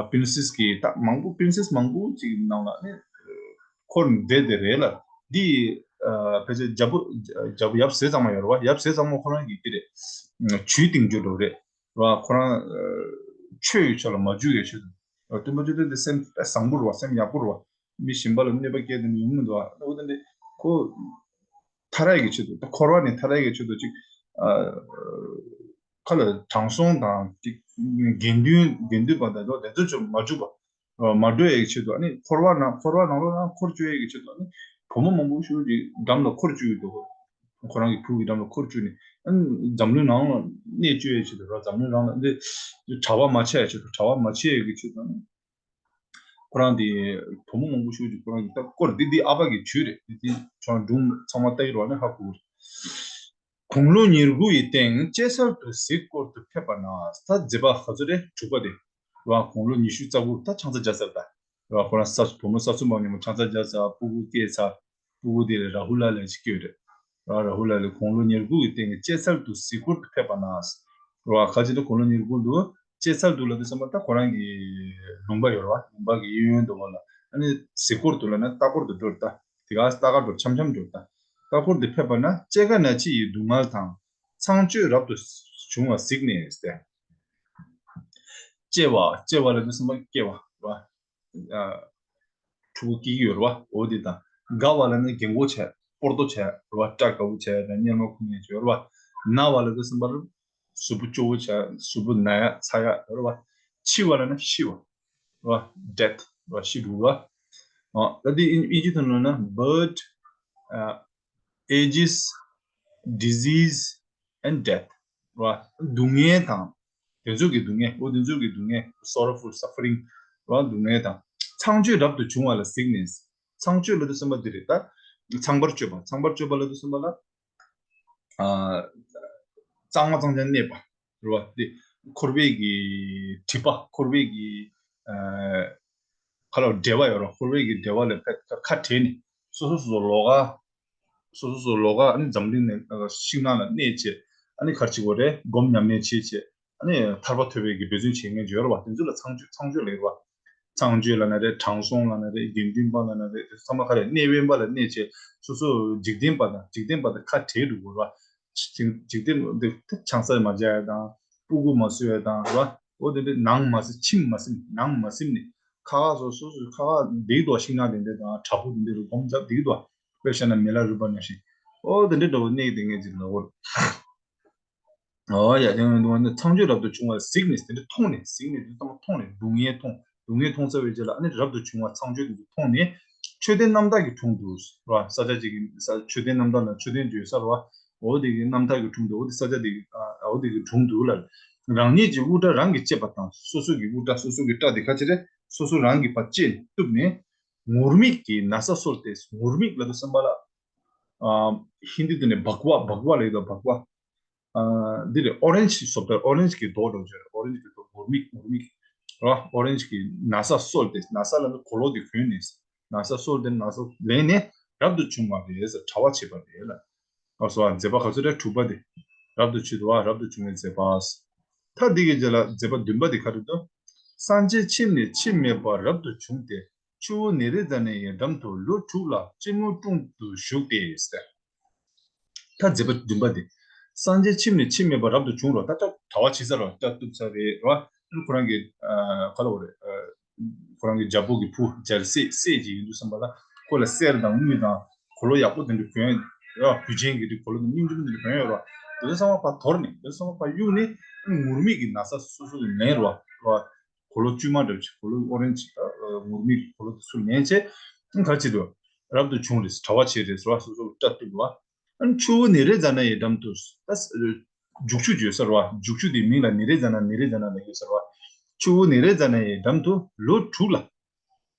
ར་པི་རིན་སེ་སི་གི་ད་མང་པོ། པི་རིན་སེ་སི་མང་པོ་ཅིག་ནང་ལ་ནི་འཁོར་བསྡད་དེ་རེད་ལ། འདི་ཨ་ཕལ་ཆེར་རྒྱལ་པོ། རྒྱལ་པོ་ཡབ་ཟས་གཙང་མ་ཡོད་རེད་བ། ཡབ་ཟས་གཙང་མ་ཁོ་རང་གི་དེ་རེད། ཇུས་གཏིང་བརྗོད་འགྲོ་རེད་བ། ཁོ་རང་ཨ་ཆོས་ཀྱི་ཕྱོགས་ལ་མ་འཇུག་ཡའི་ཆེད་དུ། སྟོན་པ་བཅོམ་ལྡན་འདས་སེམས་བཟང་པོ་རེད་བ། སེམས་ཡག་པོ་རེད་བ། མི་གཞན་པ་ལ་གནོད་པ་སྐྱེལ་དེ་ནི་ཡོང་མི་འདུག་བ། འོ་དེ་འདི་ཁོ་ཐར་ཡ་གི་ཆེད་དུ། ད་འཁོར་བ་ནས་ཐར་ཡ་གི་ཆེད་དུ་ཅིག་ཨ་ཁ་ལ་དྲང་སྲོང་དང་ཅིག་དགེ་འདུན། དགེ་འདུན་པ་དང་དེ་ཚོ་ཅིག་མ་འཇུག་པ། ཨ་མ་འགྲོ་ཡ་གི་ཆེད་དུ། ཨ་ནི་འཁོར་བ་ནང་། འཁོར་བ་ནང་ལོགས་ན་འཁོར་བཅུག་ཡ་གི་ཆེད་དུ། ཨ་ནི་བུ་མོ་མང་པོ་ཞིག་གི་འགྲམ་ལ་འཁོར་བཅུག་ཡོད་དོ། ཁོ་རང་གི་བུ་གི་འགྲམ་ལ་འཁོར་བཅུག་ནས། ཨ་ནི་འཛམ་གླིང་ནང་ལ་གནས་བཅུག་ཡ་ཆེད་དུ་ར། འཛམ་གླིང་ནང་ལ་འདི་གྲྭ་པ་མ་ཆགས་ཡ་ཆེད་དུ། གྲྭ་པ་མ་ཆགས་ཡ་གི་ཆེད་དུ། ཨ་ནི་ཁོ་རང་དེ་བུ་མོ་མང་པོ་ཞིག་གིས་ཁོ་རང་གི་ད་སྐོར་འདི། འདི་ཨ་ཕ་གི་ཇུས་རེད། འདི་འདི་ཁྱོད་རང་སྒྲུང་ཚང་མ་ལྟ་གི་རེད་བ་ནི་ཧ་གོ་གི་རེད། དགུང་ལོ་ཉེར་དགུ་ཡི་སྟེང་སྐྱེད་ཚལ་དུ་གཟིག་སྐོར་དུ་ཕེབས་པ་ན། ད་མཛད་པ་ག་ཚོད་རེད། དྲུག་པ་དེ་རེད་བ། དགུང་ལོ་ཉི་ཤུ་རྩ་དགུ། ད་ཆང་ས་བརྒྱབ་ཚར། ད་རེད་བ། ཁོ་རང་ས་བུ་མོ་ས་འཚོ་མ་མཉམ་པོ་ཆང་ས་བརྒྱབ་ཚར། སྤུ་གུ་སྐྱེས་ཚར། སྤུ་གུ་དེ་ལ་རཱ་ཧུ་ལ་ལབ་ཅིག་སྐྱེས་རེད། ར་རཱ་ཧུ་ལ་ལ་དགུང་ལོ་ཉེར་དགུ་གི་སྟེང་གི་སྐྱེད་ཚལ་དུ་གཟིག་སྐོར་དུ་ཕེབས་པ་ན། ར་ཁ་ཅིག་ཏུ་དགུང་ལོ་ཉེར་དགུ་དུ་སྐྱེད་ཚལ་དུ་ལ་དུ་བསམ་པ་ད་ཁོ་རང་གི་ལུང་པ་ཡོད་ར་བ། ལུང་པ་གི་གཡས་གཡོན་དུ་བ་ལ། ཨ་ནི་གཟིག་སྐོར་དུ་ལ་ན་ལྟ་སྐོར་དུ་འགྲོ་ར། ད་དེ་ག་ལྟ་ག་འགྲོ། འཆམ་འཆམ་འགྲོ། ད་ལྟ་སྐོར་དུ་ཕེབས་པ་ན། སྐྱེ་རྒ་ན་འཆི་ཡི་སྡུག་བསྔལ་དང་། ཚངས་སྤྱོད་རབ་ཏུ་བྱུང་བ་གཟིགས་ནས་ཟེར། སྐྱེ་བ། སྐྱེ་བ་ལ་དུ་བསམ་པ་སྐྱེ་བ་ར། ཨ་ཕྲུ་གུ་སྐྱེ་གི་ཡོད་རེད་བ། འོ་དེ་དང་། རྒ་བ་ལ་ནི་རྒན་གོག་བྱས། སྤོར་ཏོ་བྱས་རེད་བ། སྐྲ་དཀར་པོ་བྱས་དང་གཉེར་མ་ཁུག་ཉེར་བྱས་རེད་བ། ན་བ་ལ་དུ་བསམ་པ་རུ་གཟུགས་པོ་སྐྱོ་བོ་བྱས། གཟུགས་པོ་ན་ཡ་ཚ་ཡ་རེད་བ། འཆི་བ་ལ་ནི་ཤི་བ་རེད་བ། death རེད་བ། ཤི་འགྲོ་བ། ཨ་ད་དེ་ཨིན་ཇི་ཐོག་ནས་ན་birth, uh, ages, disease, and death ར། སྡུག་བསྔལ་དང་། དེ་ཚོ་གི་སྡུག་བསྔལ། འོ་དེ་ཚོ་གི་སྡུག་བསྔལ། sorrowful, suffering ར། སྡུག་བསྔལ་དང་། ཚངས་སྤྱོད་རབ་ཏུ་བྱུང་བ་ལ་གཟིགས་ནས། ཚངས་སྤྱོད་ལབ་དུས་ཙམ་པ་འདི་རེད་ད། ཚངས་པར་སྤྱོད་པ། ཚངས་པར་སྤྱོད་པ་ལབ་དུས་ཙམ་པ་ལ། ཨ། གཙང་མ་གཙང་རྐྱང་གནས་པ་རེད་བ། དེ་འཁོར་བའི་གི་སྒྲིབ་པ། འཁོར་བའི་གི་ཨ། ཁ་ལ་འབྲེལ་བ་ཡོད་རེད། འཁོར་བའི་གི་འབྲེལ་བ་ལས་ཕར་ཁ་བྲལ་ནས་སོ་སོ་སོ་སོ་ལོགས་ཀ་སོ་སོ་སོ་ལོགས་ཀ་ཨ་ནི་འཛམ་གླིང་ནས་ཤིང་ནགས་ལ་གནས་བྱས། ཨ་ནི་ག་རེ་བྱེད་དགོས་རེད། སྒོམ་ཉམས་ལེན་བྱས་བྱས། ཨ་ནི་ཐར་པ་ཐོབ་པའི་གི་འབད་བརྩོན་བྱེད་མཁན་ཅིག་ཡོད་རེད་བ། དེ་ཚོ་ལ་ཚངས་སྤྱོད། ཚངས་སྤྱོད་ལབ་ཀྱི་རེད་བ། ཚངས་སྤྱོད་ལབ་ན་རེད། དྲང་སྲོང་ལབ་ན་རེད། དགེ་འདུན་པ་ལབ་ན་རེད། དེ་ཚང་མ་ག་རེ། གནས་དབེན་པ་ལ་གནས་བྱས། སོ་སོ་འཇིག་རྟེན་པ་དང་འཇིག་རྟེན་པ་དང་ཁ་བྲལ་འགྲོ་དགོས་རེད་བ། འཇིག་འཇིག་རྟེན་འདི་ཆང་ས་མ་བརྒྱབ་ཡ་དང་། སྤུ་གུ་མ་གསོ་ཡ་དང་རེད་བ། འོ་དེ་འདྲ་ནང་མ་ཟིན། ཁྱིམ་མ་ཟིན། ནང་མ་ཟིན་ནས་ཁ་ཁ་སོ་སོ་སོ་ཁ་ཁ་བསྡད་ཀྱི་འདུག་ཤིང་ནགས་དེ་འདྲ་དང་བྲག་ཕུག་དེ་འདྲ་རུ་སྒོམ་རྒྱབ་བསྡད་ཀྱི་འདུག་དཔེ་བཞག་ན་མི་ལ་རས་པ་ནང་བཞིན། འོ་དེ་འདྲ་འདྲ་བོ་གནས་དེ་ངས་ཅིག་ལབ་དགོས་རེད། ཨོ་ཡ། ཡང་ཡང་འདུག་ན་ཚངས་སྤྱོད་རབ་ཏུ་བྱུང་བ་གཟིགས་ནས། དེ་འདྲ་མཐོང་ནས། གཟིགས་ནས་དེ་ཚང་མ་མཐོང་ནས། སྡུག་བསྔལ་མཐོང་། སྡུག་བསྔལ་མཐོང་ཚར་བའི་རྗེས་ལ་ཨ་ནི་རབ་ཏུ་བྱུང་བ་ཚངས་སྤྱོད་དེ་ཚོ་མཐོང་ནས། མཆོད་རྟེན་རྣམ་དག་གི་དྲུང་དུ་ར། ས་ཆ་གཅིག་གི་ས། མཆོད་རྟེན་རྣམ་དག་ན་མཆོད་རྟེན་ཡོད་ས་ར། འོ་དེ་གི་རྣམ་དག་གི་དྲུང་དུ། འོ་དེ་ས་ཆ་དེ་གི་ཨ། འོ་དེ་གི་དྲུང་དུ་ལ། རང་ཉིད་ཀྱི་དབུ་སྐྲ་རང་གིས་བཅད་པ་དང་། སོ་སོ་གི་དབུ་སྐྲ། སོ་སོ་གི་སྐྲ་དེ་ག་ཅི་རེད། སོ་སོ་རང་གིས་ཕར་བཅད་ནས་གཏུབ་ནས། ངུར་སྨྲིག་གི་ན་བཟའ་གསོལ་ཏེ། ངུར་སྨྲིག་ལབ་དུས་ཙམ་པ་ལ། ཨ། ཧིན་དི་དེ་ནས་བྷག་ཝ། བྷག་ཝ་ལབ་ཡོད་དོ། བྷག་ཝ། ཨ། འདི་རེད། ཨོ་རེན་ཇི་བཟོ་ལྟ། ཨོ་རེན་ཇི་གི་མདོག་འདྲ་བོ་ཅིག་རེད། ཨོ་རེན་ཇི་གི་མདོག་ངུར་སྨྲིག་ངུར་སྨྲིག་ར། ཨོ་རེན་ཇི་གི་ན་བཟའ་གསོལ་ཏེ། ན་བཟའ་ལབ་ན་གོས་ལོག་དེ་གོན་ནས། ན་བཟའ་གསོལ་ཏེ། ན་བཟའ་ལེན་ནས་རབ་ཏུ་བྱུང་བ་རེད་ཟེར། གྲྭ་པ་བྱས་པ་རེད་ལ། ཨ་སོ། མཛད་པ་ག་ཚོད་རེད། དྲུག་པ་དེ། རབ་ཏུ་བྱེད་དོ། ཨ། རབ་ཏུ་བྱུང་བའི་མཛད་པ། ད་འདི་གི་རྗེས་ལ་མཛད་པ་བདུན་པ་དེ་ག་རེ་འདུག་སངས་རྒྱས་ཁྱིམ་ནས་ཁྱིམ་མེད་པར་རབ་ཏུ་བྱུང་སྟེ། ཆུ་བོ་ནཻ་རཉྫ་ནའི་འགྲམ་དུ་ལོ་དྲུག་ལ་སྤྱིལ་མོ་ཀྲུང་དུ་བཞུགས་ཏེ་ཟེར། ད་མཛད་པ་བདུན་པ་དེ། སངས་རྒྱས་ཁྱིམ་ནས་ཁྱིམ་མེད་པར་རབ་ཏུ་བྱུང་རོ། ད་ལྟ་གྲྭ་པ་བྱེད་ས་རོ། སྐྲ་གཏུབ་ས་རེད་རོ། ཁོ་རང་གི་ཨ། ག་ལབ་དགོས་རེད། ཨ། ཁོ་རང་གི་རྒྱལ་པོ་གི་བུ། རྒྱལ་སྲས། སྲས་ཅིག་ཡིན་དུས་ཙམ་པ་ལ་ཁོ་ལ་གསེར་དང་དངུལ་དང་གོས་ལོག་ཡག་པོ་དེ་འདྲ་གོན་ཡོད་རོ། གོས་ཆེན་གྱི་དེ་གོས་ལོག་དེ་སྙིང་རྗེ་པོ་དེ་འདྲ་གོན་ཡོད་རོ། དེ་ཚོ་ཚང་མ་ཕར་དོར་ནས། དེ་ཚོ་ཚང་མ་ཕར་གཡུགས་ནས། ངུར་སྨྲིག་གི་ན་བཟའ་སོ་སོ་གི་ལེན་རོ། རོ། གོས་ལོག་དཀྱུས་མ་འདྲ་བོ་ཅིག་གོས་ལོག་ཨོ་རེན་ཇི། ཨ། ངུར་སྨྲིག་གི་གོས་ལོག་དེ་ཚོ་ལེན་བྱས། ག་རེ་བྱེད་འདུག་རབ་ཏུ་བྱུང་རེད། གྲྭ་པ་བྱས་རེད་ཟེར་བ། སོ་སོ་སྐྲ་གཏུབ་པ། ཨ་ནི་ཆུ་བོ་ནཻ་རཉྫ་ནའི་འགྲམ་དུ། ད་རྒྱུག་ཆུ་ཡོད་ས་རེད་བ། རྒྱུག་ཆུ་དེའི་མིང་ལ་ནཻ་རཉྫ་ན། ནཻ་རཉྫ་ན་ལབ་ཡོད་ས་རེད་བ། ཆུ་བོ་ནཻ་རཉྫ་ནའི་འགྲམ་དུ་ལོ་དྲུག་ལ།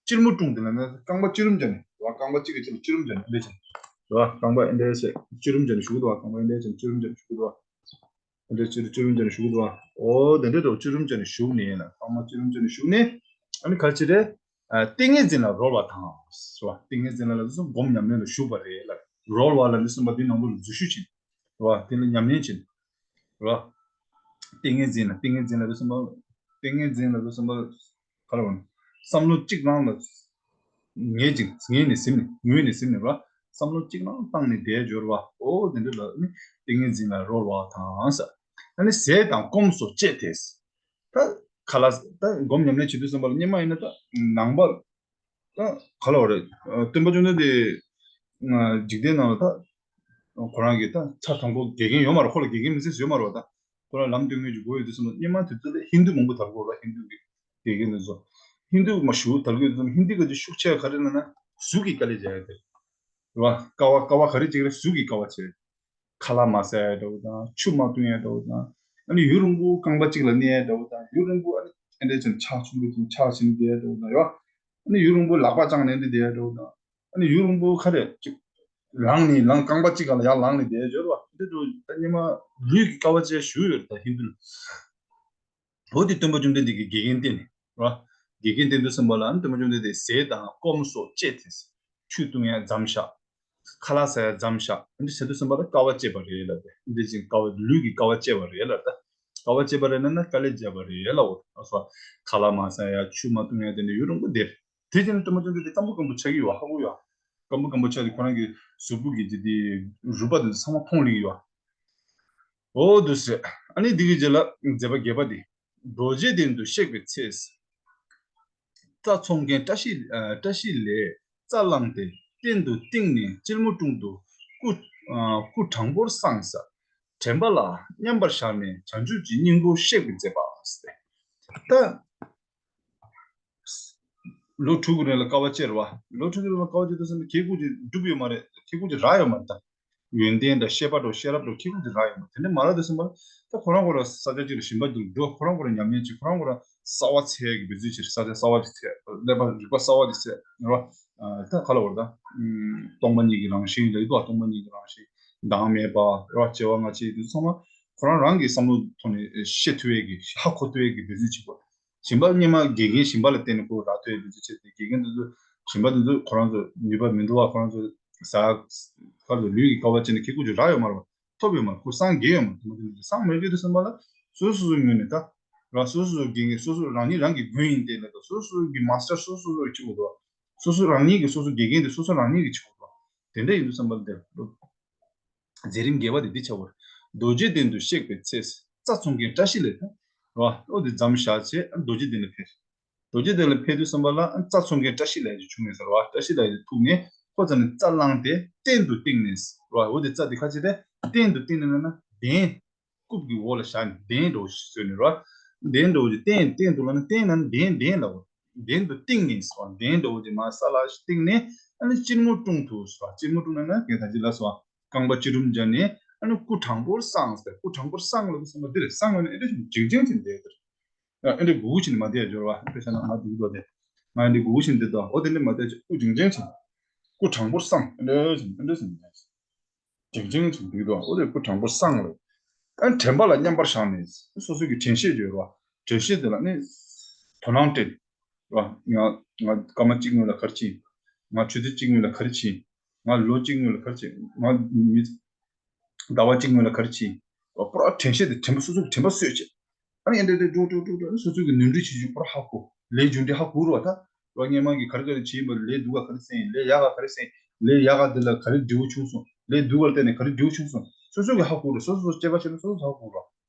སྤྱིལ་མོ་ཀྲུང་དེ་ལ་ནི་རྐང་པ་སྤྱི་རུམ་བརྒྱབ་ནས་རེད་བ། རྐང་པ་གཅིག་གི་ཕྱི་ལ་སྤྱི་རུམ་བརྒྱབ་ནས་འདི་བྱས་རེད་བ། རྐང་པ་འདི་འདྲ་བྱས་སྤྱི་རུམ་བརྒྱབ་ནས་བཞུགས་འདུག་བ། རྐང་པ་འདི་འདྲ་བྱས་སྤྱི་རུམ་བརྒྱབ་ནས་བཞུགས་འདུག་བ། འདི་འདྲ་སྤྱི་རུམ་བརྒྱབ་ནས་བཞུགས་འདུག་བ། འོ་དེ་འདྲ་འདྲ་བོ་སྤྱི་རུམ་བརྒྱབ་ནས་བཞུགས་ནས་ལ། རྐང་པ་སྤྱི་རུམ་བརྒྱབ་ནས་བཞུགས་ནས། ཨ་ནི་ག་རེ་བྱས་རེད། ཨ། ཏིང་ངེ་འཛིན་ལ་རོལ་བ་དང་། རེད་བ། ཏིང་ངེ་འཛིན་ལ་ལ་སོགས་སྒོམ་ཉམས་ལེན་ལ་ཞུགས་པ་རེད་ལ། རོལ་བ་ལ་ནི་གསུངས་པ་འདི་ནང་ལོགས་ལ་འཛུལ་ཞུགས་བྱེད། རེད་བ། དེ་ལ་ཉམས་ལེན་བྱེད། རེད་བ། ཏིང་ངེ་འཛིན་ལ། ཏིང་ངེ་འཛིན་ལ་ལ་གསུངས་པ། ཏིང་ངེ་འཛིན་ལ་ལ་གསུངས་པ། ག་ལ་བ་ནི། བསམ་བློ་གཅིག་རང་ལ་ངེས་ཅིང་ངེས་ནས་ཟིན་ནས། ངུས་ནས་ཟིན་ནས་རེད་བ། བསམ་བློ་གཅིག་རང་བཏང་ནས་བསྡད་འབྱོར་བ། འོ་དེ་འདྲ་ལ་ནི་ཏིང་ངེ་འཛིན་ལ་རོལ་བ་དང་ཟེར། ཨ་ནི་ཟས་དང་སྐོམ་སོགས་བཅད་དེ། ད་ཁ་ལག་ད་སྒོམ་ཉམས་ལེན་བྱེད་དུས་ཙམ་པ་ལ་སྔོན་མ་ཡིན་ན་ད་ནང་པ། ད་ག་ལ་བ་རེད། སྟོན་པ་བཅོམ་ལྡན་འདས་འཇིག་རྟེན་ནང་ལ་ད་ཁོ་རང་གི་ད་ཚ་དང་པོ་དགེ་རྒན་ཡོད་མ་རེད། ཁོ་ལ་དགེ་རྒན་མི་སྲིད་ཡོད་མ་རེད་བ། ད་ཁོ་རང་ལམ་སྟོན་མཁན་ཅིག་དགོས་ཡོད་དུས་ཙམ་པ་སྔོན་མ་དུས་ཚོད་ལ་ཧིན་དུ་མང་པོ་དར་གོ་ར། ཧིན་དུ་གི་དགེ་རྒན་དེ་ཚོ། ཧིན་དུ་མ་ཞུ་དར་གོ་དུས་ཙམ་ཧིན་དུ་ག་ཅིག་ཤུགས་ཆེ་ག་རེ་ལབ་ན་གཟུགས་ཀྱི་དཀའ་ལས་རྒྱག་ཡ་དེ་རེད་བ། དཀའ་བ་དཀའ་བ་ག་རེ་ཅིག་རེད། གཟུགས་ཀྱི་དཀའ་བ་ཆེ། ཁ་ལག་མ་ཟ་ཡ་འདྲ་བོ་དང་། ཆུ་མ་འཐུང་ཡ་འདྲ་བོ་དང་། ཨ་ནི་ཡུན་རིང་པོ་རྐང་པ་གཅིག་ལ་གནས་ཡ་འདྲ་བོ་དང་། ཡུན་རིང་པོ་ཨ་ནི་ཨེ་འདྲ་བྱས་ཆག་ཆུང་དུ་ཆག་ཕྱིན་བསྡད་ཡ་འདྲ་བོ་དང་ཡོད། ཨ་ནི་ཡུན་རིང་པོ་ལག་པ་བརྐྱངས་ནས་འདི་བསྡད་ཡ་འདྲ་བོ་དང་། ཨ་ནི་ཡུན་རིང་པོ་ག་རེ་ཅིག་ལངས་ནས་ལངས། རྐང་པ་གཅིག་སྒང་ལ་ཡར་ལངས་ནས་བསྡད་ཡ་འདྲ་བོ། འདི་འདྲ་ད་སྔོན་མ་ལུས་ཀྱི་དཀའ་བ་ཅིག་ཞུ་ཡོད་རེད་ད་ཧིན་དུ་ལ། འོ་དེ་སྟོན་པ་བཅོམ་ལྡན་འདས་ཀྱིས་དགེ་རྒན་བསྟེན་ནས་ར། དགེ་རྒན་བསྟེན་དུས་ཙམ་པ་ལ་སྟོན་པ་བཅོམ་ལྡན་འདས་ཟས་དང་སྐོམ་སོགས་བཅད་དེ། ཆུ་བཏུང་ཡ་མཚམས་བཞག་ཁ་ལག་ཟ་ཡ་མཚམས་བཞག་འདི་བྱེད་དུས་ཙམ་པ་ལ་དཀའ་བ་སྤྱད་པ་རེད་ལབ་པས། འདི་བཞིན་དཀའ་བ་ལུས་ཀྱི་དཀའ་བ་སྤྱད་པ་རེད་ལབ་ད། དཀའ་བ་སྤྱད་པ་རེད་ན་ན་དཀའ་ལས་བརྒྱབ་པ་རེད་ལབ་འོ། ཨ་སོ། ཁ་ལག་མ་ཟ་ཡ་ཆུ་མ་བཏུང་ཡ་དེ་འདྲ་ཡུན་རིང་པོ་བསྡད། དེ་རྗེས་ནས་སྟོན་པ་བཅོམ་ལྡན་འདས་སྐམ་པོ་སྐམ་པོ་ཆགས་ཀྱི་ཡོད། ཧ་གོ་ཡོད། སྐམ་པོ་སྐམ་པོ་ཆགས་ཏེ་ཁོ་རང་གི་གཟུགས་པོ་གི་ཅི་དེ་རུས་པ་དེ་ཚོ་ཚང་མ་ཕོངས་ལེ་ཡོད། འོ་འདུག་སེ། ཨ་ནི་འདི་གི་རྗེས་ལ་མཛད་པ་བརྒྱད་པ་འདི། རྡོ་རྗེ་གདན་དུ་གཤེགས་པའི་ཚེ། རྩྭ་འཚོང་མཁན་བཀྲ་ཤིས་ཨ། བཀྲ་ཤིས་ལས་རྩྭ་བླངས་ཏེ་སྟེང་དུ་བཏིང་ནས་སྤྱིལ་མོ་ཀྲུང་དུ་སྐུ་ཨ། སྐུ་དྲང་པོར་བསྲངས། དྲན་པ་ལ་མཉམ་པར་བཞག་ནས་བྱང་ཆུབ་ཀྱི་སྙིང་པོར་གཤེགས་པའི་མཛད་པ་ཟེར་ཏེ། ད་ལོ་དྲུག་གི་རིང་ལ་དཀའ་བ་སྤྱད་རེད་བ། ལོ་དྲུག་གི་རིང་ལ་དཀའ་བ་སྤྱད་དུས་ཙམ་པ་ཁེ་ཁུག་ཅིག་འགྲུབ་ཡོད་མ་རེད། ཁེ་ཁུག་ཅིག་རག་ཡོད་མ་རེད་ད། ཡོན་ཏན་དང་ཤེས་པ་འགྲོ་ཤེས་རབ་འགྲོ་ཁྱེད་ཀུན་གྱི་རག་ཡོང་བ་དེ་འདྲ་མ་རག་དུས་ཙམ་པ་ལ་ད་ཁོ་རང་ཁོ་རང་ས་ཆ་གཅིག་ལ་ཞིང་པ་གཅིག་ལ་འགྲོ། ཁོ་རང་ཁོ་རང་ཉམས་ལེན་བྱེད། ཁོ་རང་ཁོ་རང་གསར་བ་འཚོལ་ཡག་གི་འབད་རྩོལ་བྱེད། ས་ཆ་གསར་བ་ཅིག་འཚོལ། ཀླད་པ་རིག་པ་གསར་བ་ཅིག་འཚོལ་རེད་བ། ད་ག་ལ་བར་ད་སྟོང་པ་ཉིད་ཀྱི་རང་བཞིན་ལ་ཡོད་པ། སྟོང་པ་ཉིད་ཀྱི་རང་བཞིན་བདག་མེད་པ་རེད་བ། སྐྱེ་བ་སྔ་ཕྱི་དེ་ཚང་མ་ཁོ་རང་རང་གི་བསམ་བློ་ཐོག་ནས་ཤེས་ཐུབ་ཡག་གི་ཧ་གོ་ཐུབ་ཡག་གི་འབད་རྩོལ་བྱེད་དགོས། ཞིང་པ་སྔོན་མ་དགེ་རྒན་ཞིང་པ་ལ་བརྟེན་ནས་ཁོ་རག་ཐུབ་ཡག་འབད་རྩོལ་བྱས་ཏེ་དགེ་རྒན་དེ་ཚོ་ཞིང་པ་དེ་ཚོ་ཁོ་རང་ཚོ་ནུས་པ་མི་འདུག་བ། ཁོ་རང་ཚོ་ཟ་ཁ་ལ་ལུས་ཀྱི་དཀའ་བ་སྤྱད་ནས་ཁེ་ཁུ་ཅིག་རག་ཡོད་མ་རེད་བ། ཐོབ་ཡོད་མ་རེད། ཁོ་སངས་རྒྱས་ཡོད་མ་རེད། དེ་མ་དེ་ཚོ་སངས་མ་རྒྱས་དུས་ཙམ་པ་ལ་སོ་སོ་སོ་སོའི་ངོས་ནས་ད་ར་སོ་སོ་སོ་དགེ་རྒན་སོ་སོ་རང་ཉིད་རང་གི་མགོན་ཡིན་བལྟས་ནས་ད་སོ་སོ་སོ་གི་མ་སི་ཊར་སོ་སོ་སོ་གི་བྱེད་དགོས་འདུག་བ། སོ་སོ་རང་ཉིད་ཀྱི་སོ་སོ་དགེ་རྒན་དེ་སོ་སོ་རང་ཉིད་ཀྱི་བྱེད་དགོས་འདུག་བ། དེ་འདྲ་ཡིན་དུས་ཙམ་པ་ལ་དེ་མཛད་རིམ་བརྒྱད་པ་དེ་འདི་བྱ་བར། རྡོ་རྗེ་གདན་དུ་གཤེགས་པའི་ཚེ། རྩྭ་འཚོང་མཁན་བཀྲ་ཤིས་ལགས་དང་། རོ། ཨོ་དེ་མཚམས་བཞག་བྱས་རྡོ་རྗེ་གདན་ལ་ཕེབས། རྡོ་རྗེ་གདན་ལ་ཕེབས་དུས་ཙམ་པ་ལ་རྩྭ་འཚོང་མཁན་བཀྲ་ཤིས་ལགས་ཀྱི་བྱུང་ངེས་ཟེར་བ། བཀྲ་ཤིས་ལགས་ཀྱི་ཐུག་ནས་ཁོ་རྩ་ནས་རྩྭ་བླངས་ཏེ་སྟན་དུ་བཏིང་ནས་རོ། ཨོ་དེ་རྩྭ་དེ་ཁ་ཅིག་རེད། སྟན་དུ་བཏིང་ནས་ན་ན་གདན། རྐུབ་ཀྱི་འོག་ལ་བཞག་ནས་གདན་འདྲ་བོ་ཞིག་བཟོས་ནས་རོ། གདན་འདྲ་བོ་ཞིག་སྟན་སྟན་དུ་ལ་ན་སྟན་ན་ན་གདན་གདན་ལ་འོ། གདན་དུ་བཏིང་ནས་སོ། གདན་འདྲ་བོ་ཅིག་མར་ས་ལ་བཏིང་ནས་ཨ་ནི་སྤྱིར་སྔོ་ཀྲུང་དུ་སོ། སྤྱིར་སྔོ་ཀྲུང་ན་ན་ངས་ད་ཅི་ལ་སོ། རྐང་པ་སྤྱི་རུམ་སྦྱར་ནས་ཨ་ནི་སྐུ་དྲང་པོར་བསྲངས་ཟེར། སྐུ་དྲང་པོར་བསྲངས་ལ་སོ་མ་འདིར་བསྲངས་ལ་ནི་ཨེ་འདྲ་ཞིག་འཇིགས་ཅན་ཅིག་འདས་དེར། ཨེ་འདྲ་སྒུག་ཅིག་མ་བསྡད་འབྱོར་བ་དཔེ་ཆ་ན་ང་སྒུག་དོ་དེ། ང་ཨེ་འདྲ་སྒུག་ཅིག་འདི་དོ་འོ་དེ་འདྲ་མ་བསྡད་ཅིག་སྐུ་འཇིགས་ཅན་ཅིག་སྐུ་དྲང་པོར་བསྲངས་ཨེ་འདྲ་ཞིག་ཨེ་འདྲ་ཞིག་འདས། ཅིང་ཅིང་ཅིང་འདུག་དོ། འོ་དེ་སྐུ་དྲང་པོར་བསྲངས་ལ། ཨ་དྲན་པ་ལ་མཉམ་པར་བཞག་ནས་སོ་སོ་གི་དྲན་ཤེས་ཡོད་རོ། དྲན་ཤེས་དེ་ལ་ནི་དོ་སྣང་སྤྲད་རོ། ང་ང་སྐར་མ་གཅིག་སྔོན་ལ་ག་རེ་བྱིན། ང་ཆུ་ཚོད་གཅིག་སྔོན་ལ་ག་རེ་བྱིན། ང་ལོ་གཅིག་སྔོན་ལ་ག་རེ་བྱིན། ང་མི་ཟླ་བ་གཅིག་སྔོན་ལ་ག་རེ་བྱིན། པུ་ར་དྲན་ཤེས་དེ་དྲན་པ་སོ་སོ་གི་དྲན་པ་གསོས་བྱས། ཨ་ནི་ཨེ་འདྲ་འདྲ་འགྲོ་འགྲོ་འགྲོ་འགྲོ་ཨ་ནི་སོ་སོ་གི་ནོར་འཁྲུལ་བྱེད་རྒྱུ་པུ་ར་ཧ་གོ། ལས་རྒྱུ་འབྲས་ཧ་གོ་རུ་བ་ད། རོ་སྔོན་མ་གི་ག་རེ་ག་རེ་བྱས་ཡིན་པ་ལས་སྡུག་ག་ག་རེ་བསགས་ཡིན། ལས་ཡག་ག་ག་རེ་བསགས་ཡིན། ལས་ཡག་ག་འདི་ལ་ག་རེ་འབྲས་བུ་བྱུང་སོང་། ལས་སྡུག་ག་བལྟས་ནས་ག་རེ་འབྲས་བུ་བྱུང་སོང་། སོ་སོ་གི་ཧ་གོ་རུ་སོ་སོ་སོ་དཔྱད་པ་བྱས་ན་སོ་སོ་ཧ་གོ་རུ།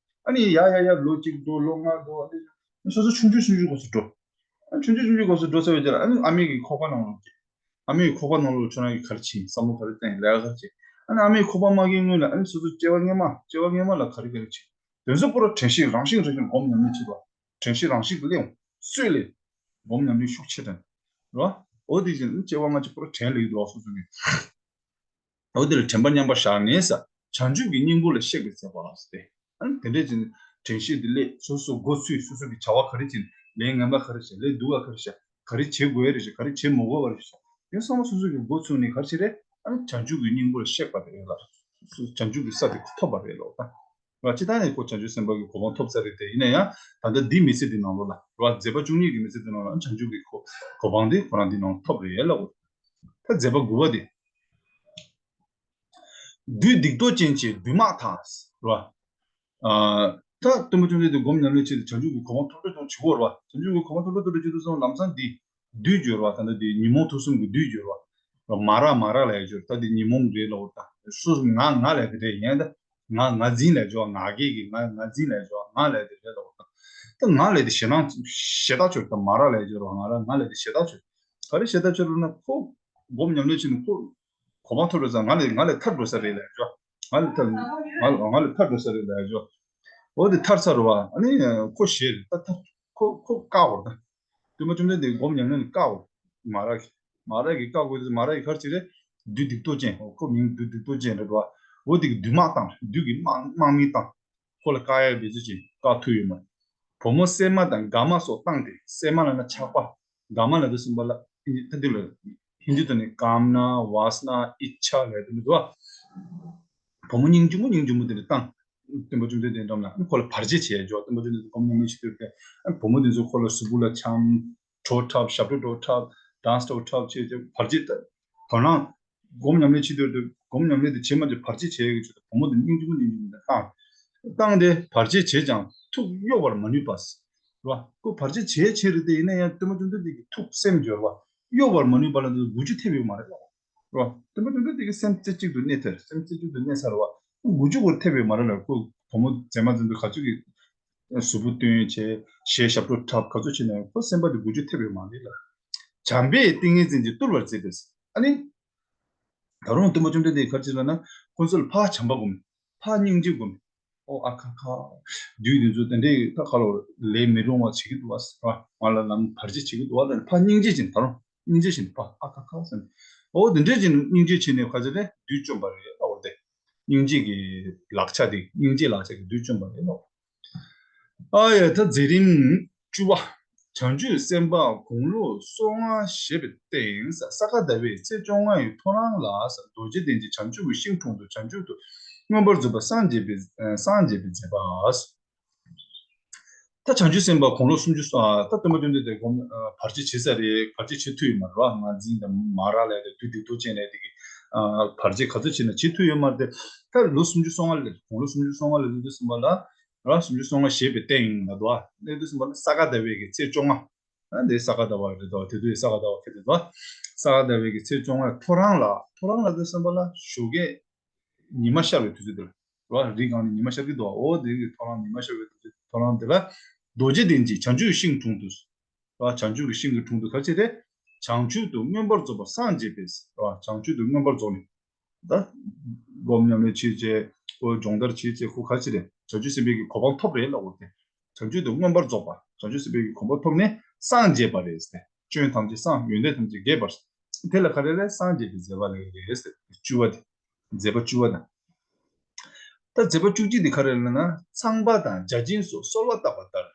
ཨ་ནི་ཡ་ཡ་ཡ་ལོ་གཅིག་འགྲོ་ལོ་ལྔ་འགྲོ་ཨ་ནི་སོ་སོ་ཆུང་ཆུང་ཆུང་ཆུང་སྐབས་སུ་འགྲོ། ཨ་ཆུང་ཆུང་ཆུང་ཆུང་སྐབས་སུ་འགྲོ་ཚར་བའི་རྗེས་ལ་ཨ་ནི་ཨ་མའི་གི་ཁོག་པ་ནང་ལ་སྐྱེས། ཨ་མའི་ཁོག་པ་ནང་ལ་ཁྱོད་རང་གིས་ག་རེ་བྱས་ཡིན། བསམ་བློ་ག་རེ་བཏང་ཡིན། ལས་ཀ་ག་རེ་བྱས་ཡིན། ཨ་ནི་ཨ་མའི་ཁོག་པ་མ་སྐྱེས་སྔོན་ལ་ཨ་ནི་སོ་སོ་སྐྱེ་བ་སྔོན་མ་སྐྱེ་བ་སྔོན་མ་ལ་ག་རེ་ག་རེ་བྱས་ཡིན། དེ་ཚོ་པུ་ར་དྲན་ཤེས་རང་བཞིན་རང་བཞིན་སྒོམ་ཉམས་ལེན་བྱེད་པ། དྲན་ཤེས་རང་བཞིན་གྱིས་སླེབས་འོང་། སུས་སླེབས། སྒོམ་ཉམས་ལེན་ཤུགས་ཆེ་དྲན། རོ། འོ་དེ་བཞིན་སྐྱེ་བ་སྔ་ཕྱི་པུ་ར་དྲན་ལེགས་འདུག་སོ་སོ་གི། འོ་དེ་ལ་དྲན་པ་མཉམ་པར་བཞག་ནས་ས། བྱང་ཆུབ་ཀྱི་སྙིང་པོ་ལ་གཤེགས་པའི་མཛད་པ་ལ་ཟེར་ཏེ། ཨ་ནི་དེ་འདྲས་ཀྱི་དྲན་ཤེས་དེ་སླེབས་སོ་སོ་འགོ་ཚུགས་སོ་སོ་གི་བྱ་བ་ག་རེ་བྱེད་ལས་ངན་པ་ག་རེ་བྱེད་ལས་སྡུག་པ་ག་རེ་བྱེད་ག་རེ་བྱེད་དགོས་རེད་ཞེས་ག་རེ་བྱེད་མི་དགོས་པ་རེད་ཞེས་དེ་ཚང་མ་སོ་སོ་གི་འགོ་ཚུགས་ནས་ག་རེ་བྱེད་རེད། ཨ་ནི་བྱང་ཆུབ་ཀྱི་སྙིང་པོ་ལ་གཤེགས་པ་རེད་ལ། བྱང་ཆུབ་ཀྱི་ས་དེ་ཐོབ་པ་རེད་ལོ་ད། ང་སྤྱི་བཏང་ནས་ཁོ་བྱང་ཆུབ་སེམས་དཔའ་གི་གོ་འཕང་ཐོབ་ཚར་རེད་དེ་ཡིན་ན་ཡང་ད་ལྟ་འདི་མི་ཚེ་འདི་ནང་ལོགས་ལ་རེད་བ། མཛད་པ་བཅུ་གཉིས་ཀྱི་མི་ཚེ་འདི་ནང་ལ་བྱང་ཆུབ་ཀྱི་གོ་གོ་འཕང་འདི་ཁོ་རང་འདི་ནང་ཐོབ་རེད་ལ་འོ། ད་མཛད་པ་དགུ་པ་འདི། བདུད་སྡིག་ཏོ་ཅན་གྱི་བདུད་དམག་དང་རེད་བ། ཨ་ད་སྟོན་པ་བཅོམ་ལྡན་འདས་སྒོམ་ཉམས་ལེན་བྱེད་དུས་བྱང་ཆུབ་ཀྱི་གོ་འཕང་ཐོབ་འདོད་དང་བྱེད་དགོས་རེད་བ། བྱང་ཆུབ་ཀྱི་གོ་འཕང་ཐོབ་འདོད་དང་བྱེད་དུས་སོང་ལམ་སང་འདི་བདུད་སྦྱོར་བ་ད་ལྟ་འདི་ཉོན་མོངས་དུག་གསུམ་གྱི་བདུད་སྦྱོར་བ། མ་ར་མ་ར་ལས་སྦྱོར་ད་འདི་ཉོན་མོངས་རེད་ལོ་ད། སོ་སོ་ང་ང་ལས་དེ་རེད་ཡན་ད། ང་ང་འཛིན་ལས་སྦྱོར་ང་རྒྱལ་གྱི་ང་ང་འཛིན་ལས་སྦྱོར་ང་ལས་དེ་རེད་ལོ་ད། ད་ང་ལས་དེ་ཞེ་སྡང་ཞེ་སྡང་སྦྱོར་ད་མ་ར་ལས་སྦྱོར་བ་ང་ར་ང་ལས་དེ་ཞེ་སྡང་སྦྱོར། ག་རེ་ཞེ་སྡང་སྦྱོར་ལ་ཁོ་སྒོམ་ཉམས་ལེན་བྱེད་ནི་ཁོ། གོ་འཕང་ཐོབ་རེད་ཙང་ང་ལས་ང་ལས་ཐར་འགྲོ་ས་རེད་ལས་ཇོ། ང་ལས་ཐར་ང་ལས་ང་ལས་ཐར་འགྲོ་ས་རེད་ལས་ཇོ། འོ་དེ་ཐར་ཚར་བ་ཨ་ནི་ཁོ་ཞེད་ད་ཐར་ཁོ་ཁོ་བཀག་འོར་ད། དུས་མ་བཅོམ་ལྡན་འདས་སྒོམ་ཉམས་ལེན་བཀག་འོར། མ་ར་གི་མ་ར་གི་བཀག་དགོས་དུས་མ་ར་གི་གར་ཅི་རེད། བདུད་སྡིག་ཏོ་ཅན་འོ་ཁོ་མིང་བདུད་སྡིག་ཏོ་ཅན་རེད་བ། འོ་དེ་གི་བདུད་དམག་བཏང་བདུད་ཀྱི་དམག་དམག་མི་བཏང་། ཁོ་ལ་བཀག་ཡ་འབད་རྩོལ་ཅན་བཀག་ཐུབ་ཡོད་མ་རེད། བུ་མོ་སྲན་མ་དང་དགའ་མ་སོགས་བཏང་སྟེ་སྲན་མ་ལ་ན་ཆགས་པ། དགའ་མ་ལ་དུ་སུམ་པ་ལ་ད་འདི་ལ་ཧིན་དུ་ནི་ཀམ་ན་ཝཱ་སྣ་ཨི་ཆ་ལ་དུ་མི་འདུག་བ། བུ་མོ་སྙིང་རྗེ་མོ་སྙིང་རྗེ་མོ་དེ་ལ་བཏང་། སྟོན་པ་བཅོམ་ལྡན་འདས་འགྲམ་ལ་ཁོ་ལ་བར་ཆད་བྱས་འཇོག་སྟོན་པ་བཅོམ་ལྡན་འདས་སྒོམ་ཉམས་ལེན་བྱེད་དུས་དེ་བུ་མོ་དེ་ཚོ་ཁོ་ལ་གཟུགས་པོ་ལ་འཆམ། བྲོ་འཁྲབ་ཞབས་བྲོ་འཁྲབ་ཌན་སི་འཁྲབ་བྱས་ཏེ་བར་ཆད་དོ་སྣང་། སྒོམ་ཉམས་ལེན་བྱེད་དུས་དེ་སྒོམ་ཉམས་ལེན་དེ་བྱེད་མ་བྱེད་བར་ཆད་བྱས་ཡོད་ཀྱི་ཆེད་དུ་བུ་མོ་དེ་སྙིང་རྗེ་མོ་སྙིང་རྗེ་མོ་དེ་བཏང་། བཏང་སྟེ་བར་ཆད་བྱས་ཀྱང་ཐུགས་གཡོ་བར་མ་ནུས་པ། རེད་བ། ཁོ་བར་ཆད་བྱས་བྱས་རེད་དེ་ཡིན་ན་ཡང་སྟོན་པ་བཅོམ་ལྡན་འདས་ཀྱི་ཐུགས་སེམས་སྦྱོར་བ་གཡོ་བར་མ་ནུས་པ་ལ་འདི་འགུལ་སྐྱོད་ཐེབས་ཡོད་མ་རེད་ལ། རེད་བ། སྟོན་པ་བཅོམ་ལྡན་འདས་ཀྱི་སེམས་རྩེ་གཅིག་ཏུ་གནས་ཐལ། སེམས་རྩེ་གཅིག་ཏུ་གནས་ཚར་བ། འགུལ་སྐྱོད་ཁོ་ཐེབས་ཡོད་མ་རེད་ལ། ཁོ་བུ་མོ་མཛེས་མ་མཛེས་མདོག་ག་ཚོད་ཀྱི་གཟུགས་པོ་སྟོན་བྱས་གཞས་ཞབས་བྲོ་འཁྲབ་ག་ཚོད་བྱས་ན་ཡང་ཁོ་སེམས་པ་དེ་འགུལ་སྐྱོད་ཐེབས་ཡོད་མ་རེད་ལ། བྱམས་པས་ཏིང་ངེ་འཛིན་གྱིས་བཏུལ་བར་མཛད་པས། ཨ་ནི། ད་རུང་སྟོན་པ་བཅོམ་ལྡན་འདས་ག་རེ་བྱས་ལབ་ན་ཁོ་ཚོ་ལ་ཕར་བྱམས་པ་སྒོམ། ཕར་སྙིང་རྗེ་སྒོམ། ཨོ་ཨ་ཁ་ཁ། བདུད་འདི་ཚོ་དེ་འདྲའི་ད་ཁ་ལོ་ལས་མི་རུང་བ་བྱེད་ཀྱི་འདུག་བ་ཟེར་བ། ང་ལ་ལམ་བར་ཆད་བྱེད་ཀྱི་འདུག་བ་ལ་ཕར་སྙིང་རྗེ་བྱས་ནས་ད་རུང་སྙིང་རྗེ་བྱས་ནས་ཕར་ཨ་ཁ་ཁ་ཟེར་ནས། ཨོ་དེ་འདྲའི་བྱས་ནས་སྙིང་རྗེ་བྱས་ནས་ག་ཚོད་རེད་བདུད་བཅོམ་པ་རེད་ཨ་འོ་དེ། སྙིང་རྗེ་གི་ལག་ཆ་དེ་སྙིང་རྗེ་ལག་ཆ་གི་བདུད་བཅོམ་པ་རེད་ལོ། ཨ་ཡ་ད་མཛད་རིམ་བཅུ་པ། བྱང་ཆུབ་སེམས་དཔའ་དགུང་ལོ་སོ་ལྔ་བཞེས་པའི་སྟེང་ས་ས་ག་ཟླ་བའི་ཚེས་བཅོ་ལྔ་ཡི་ཐོ་རངས་ལ་རྡོ་རྗེ་གདན་གྱི་བྱང་ཆུབ་ཀྱི་ཤིང་དྲུང་དུ་བྱང་ཆུབ་ཏུ་མངོན་པར་རྫོགས་པར་སངས་རྒྱས་པའི་སངས་རྒྱས་པའི་མཛད་པ། ད་བྱང་ཆུབ་སེམས་དཔའ་དགུང་ལོ་སུམ་ཅུ་སོ་ཨ་ད་སྟོན་པ་བཅོམ་ལྡན་འདས་དགོངས་ཨ་བར་ཆད་བྱེད་ས་རེད། བར་ཆད་བྱེད་ཐུབ་ཡོད་མ་རེད་བ། ང་འཛིན་དང་མ་ར་ལས་དེ་བདུད་སྡིག་ཏོ་ཅན་ལས་དེ་གི་ཨ་བར་ཆད་ག་ཚོད་བྱེད་ན་བྱེད་ཐུབ་ཡོད་མ་རེད་དེ། ད་ལོ་སུམ་ཅུ་སོ་ལྔ་ལ་དགུང་ལོ་སུམ་ཅུ་སོ་ལྔ་ལ་སླེབས་དུས་ཙམ་པ་ལ་ར་སུམ་ཅུ་སོ་ལྔ་བཞེས་པའི་སྟེང་ལ་དོ་ཨ་སླེབས་དུས་ཙམ་པ་ལ་ས་ག་ཟླ་བའི་གི་ཚེས་བཅོ་ལྔ། ཨ་འདི་ས་ག་ཟླ་བ་རེད་དོ། དེ་དུས་ས་ག་ཟླ་བ་ཁེལ་དེ་དོ། ས་ག་ཟླ་བའི་གི་ཚེས་བཅོ་ལྔ་ཐོ་རངས་ལ་ཐོ་རངས་ལ་དུས་ཙམ་པ་ལ་ཞོགས་ཀས་ཉི་མ་ཤར་བའི་དུས་ཚོད་དེ་ལ། རོ། རི་སྒང་ནས་ཉི་མ་ཤར་གྱི་འདུག་འོ་དེ་གི་ཐོ་རངས་ཉི་མ་ཤར་བའི་དུས་ཚོད་ཐོ་རངས་དེ་ལ་རྡོ་རྗེ་གདན་གྱི་བྱང་ཆུབ་ཤིང་དྲུང་དུ། རོ། བྱང་ཆུབ་ཀྱི་ཤིང་གི་དྲུང་དུ་ག་ཅི་རེད། བྱང་ཆུབ་ཏུ་མངོན་པར་རྫོགས་པར་སངས་རྒྱས་པས། རོ། བྱང་ཆུབ་ཏུ་མངོན་པར་རྫོགས་ནས། ད་སྒོམ་ཉམས་ལེན་བྱེད་བྱེད་ཁོ་སྦྱོང་བརྡར་བྱེད་བྱེད་ཁོ་ག་ཅི་རེད། བྱང་ཆུབ་སེམས་དཔའི་གི་གོ་འཕང་ཐོབ་རེད་ལབ་འོ་དེ། བྱང་ཆུབ་ཏུ་མངོན་པར་རྫོགས་པ། བྱང་ཆུབ་སེམས་དཔའི་གི་གོ་འཕང་ཐོབ་ནས་སངས་རྒྱས་པ་རེད་ཟེར། སྐྱོན་ཐམས་ཅད་སངས། ཡོན་ཏན་ཐམས་ཅད་རྒྱས་པར། དེ་ལ་ག་རེ་རེད། སངས་རྒྱས་པའི་མཛད་པ་ལ་རེད་ཟེར། བཅུ་པ་དེ། མཛད་པ་བཅུ་པ་དང་། ད་མཛད་པ་བཅུ་གཅིག་དེ་ག་རེ་ལབ་ན་ཚངས་པ་དང་བརྒྱ་བྱིན་སོགས་གསོལ་བ་བཏབ་པ་ལྟར།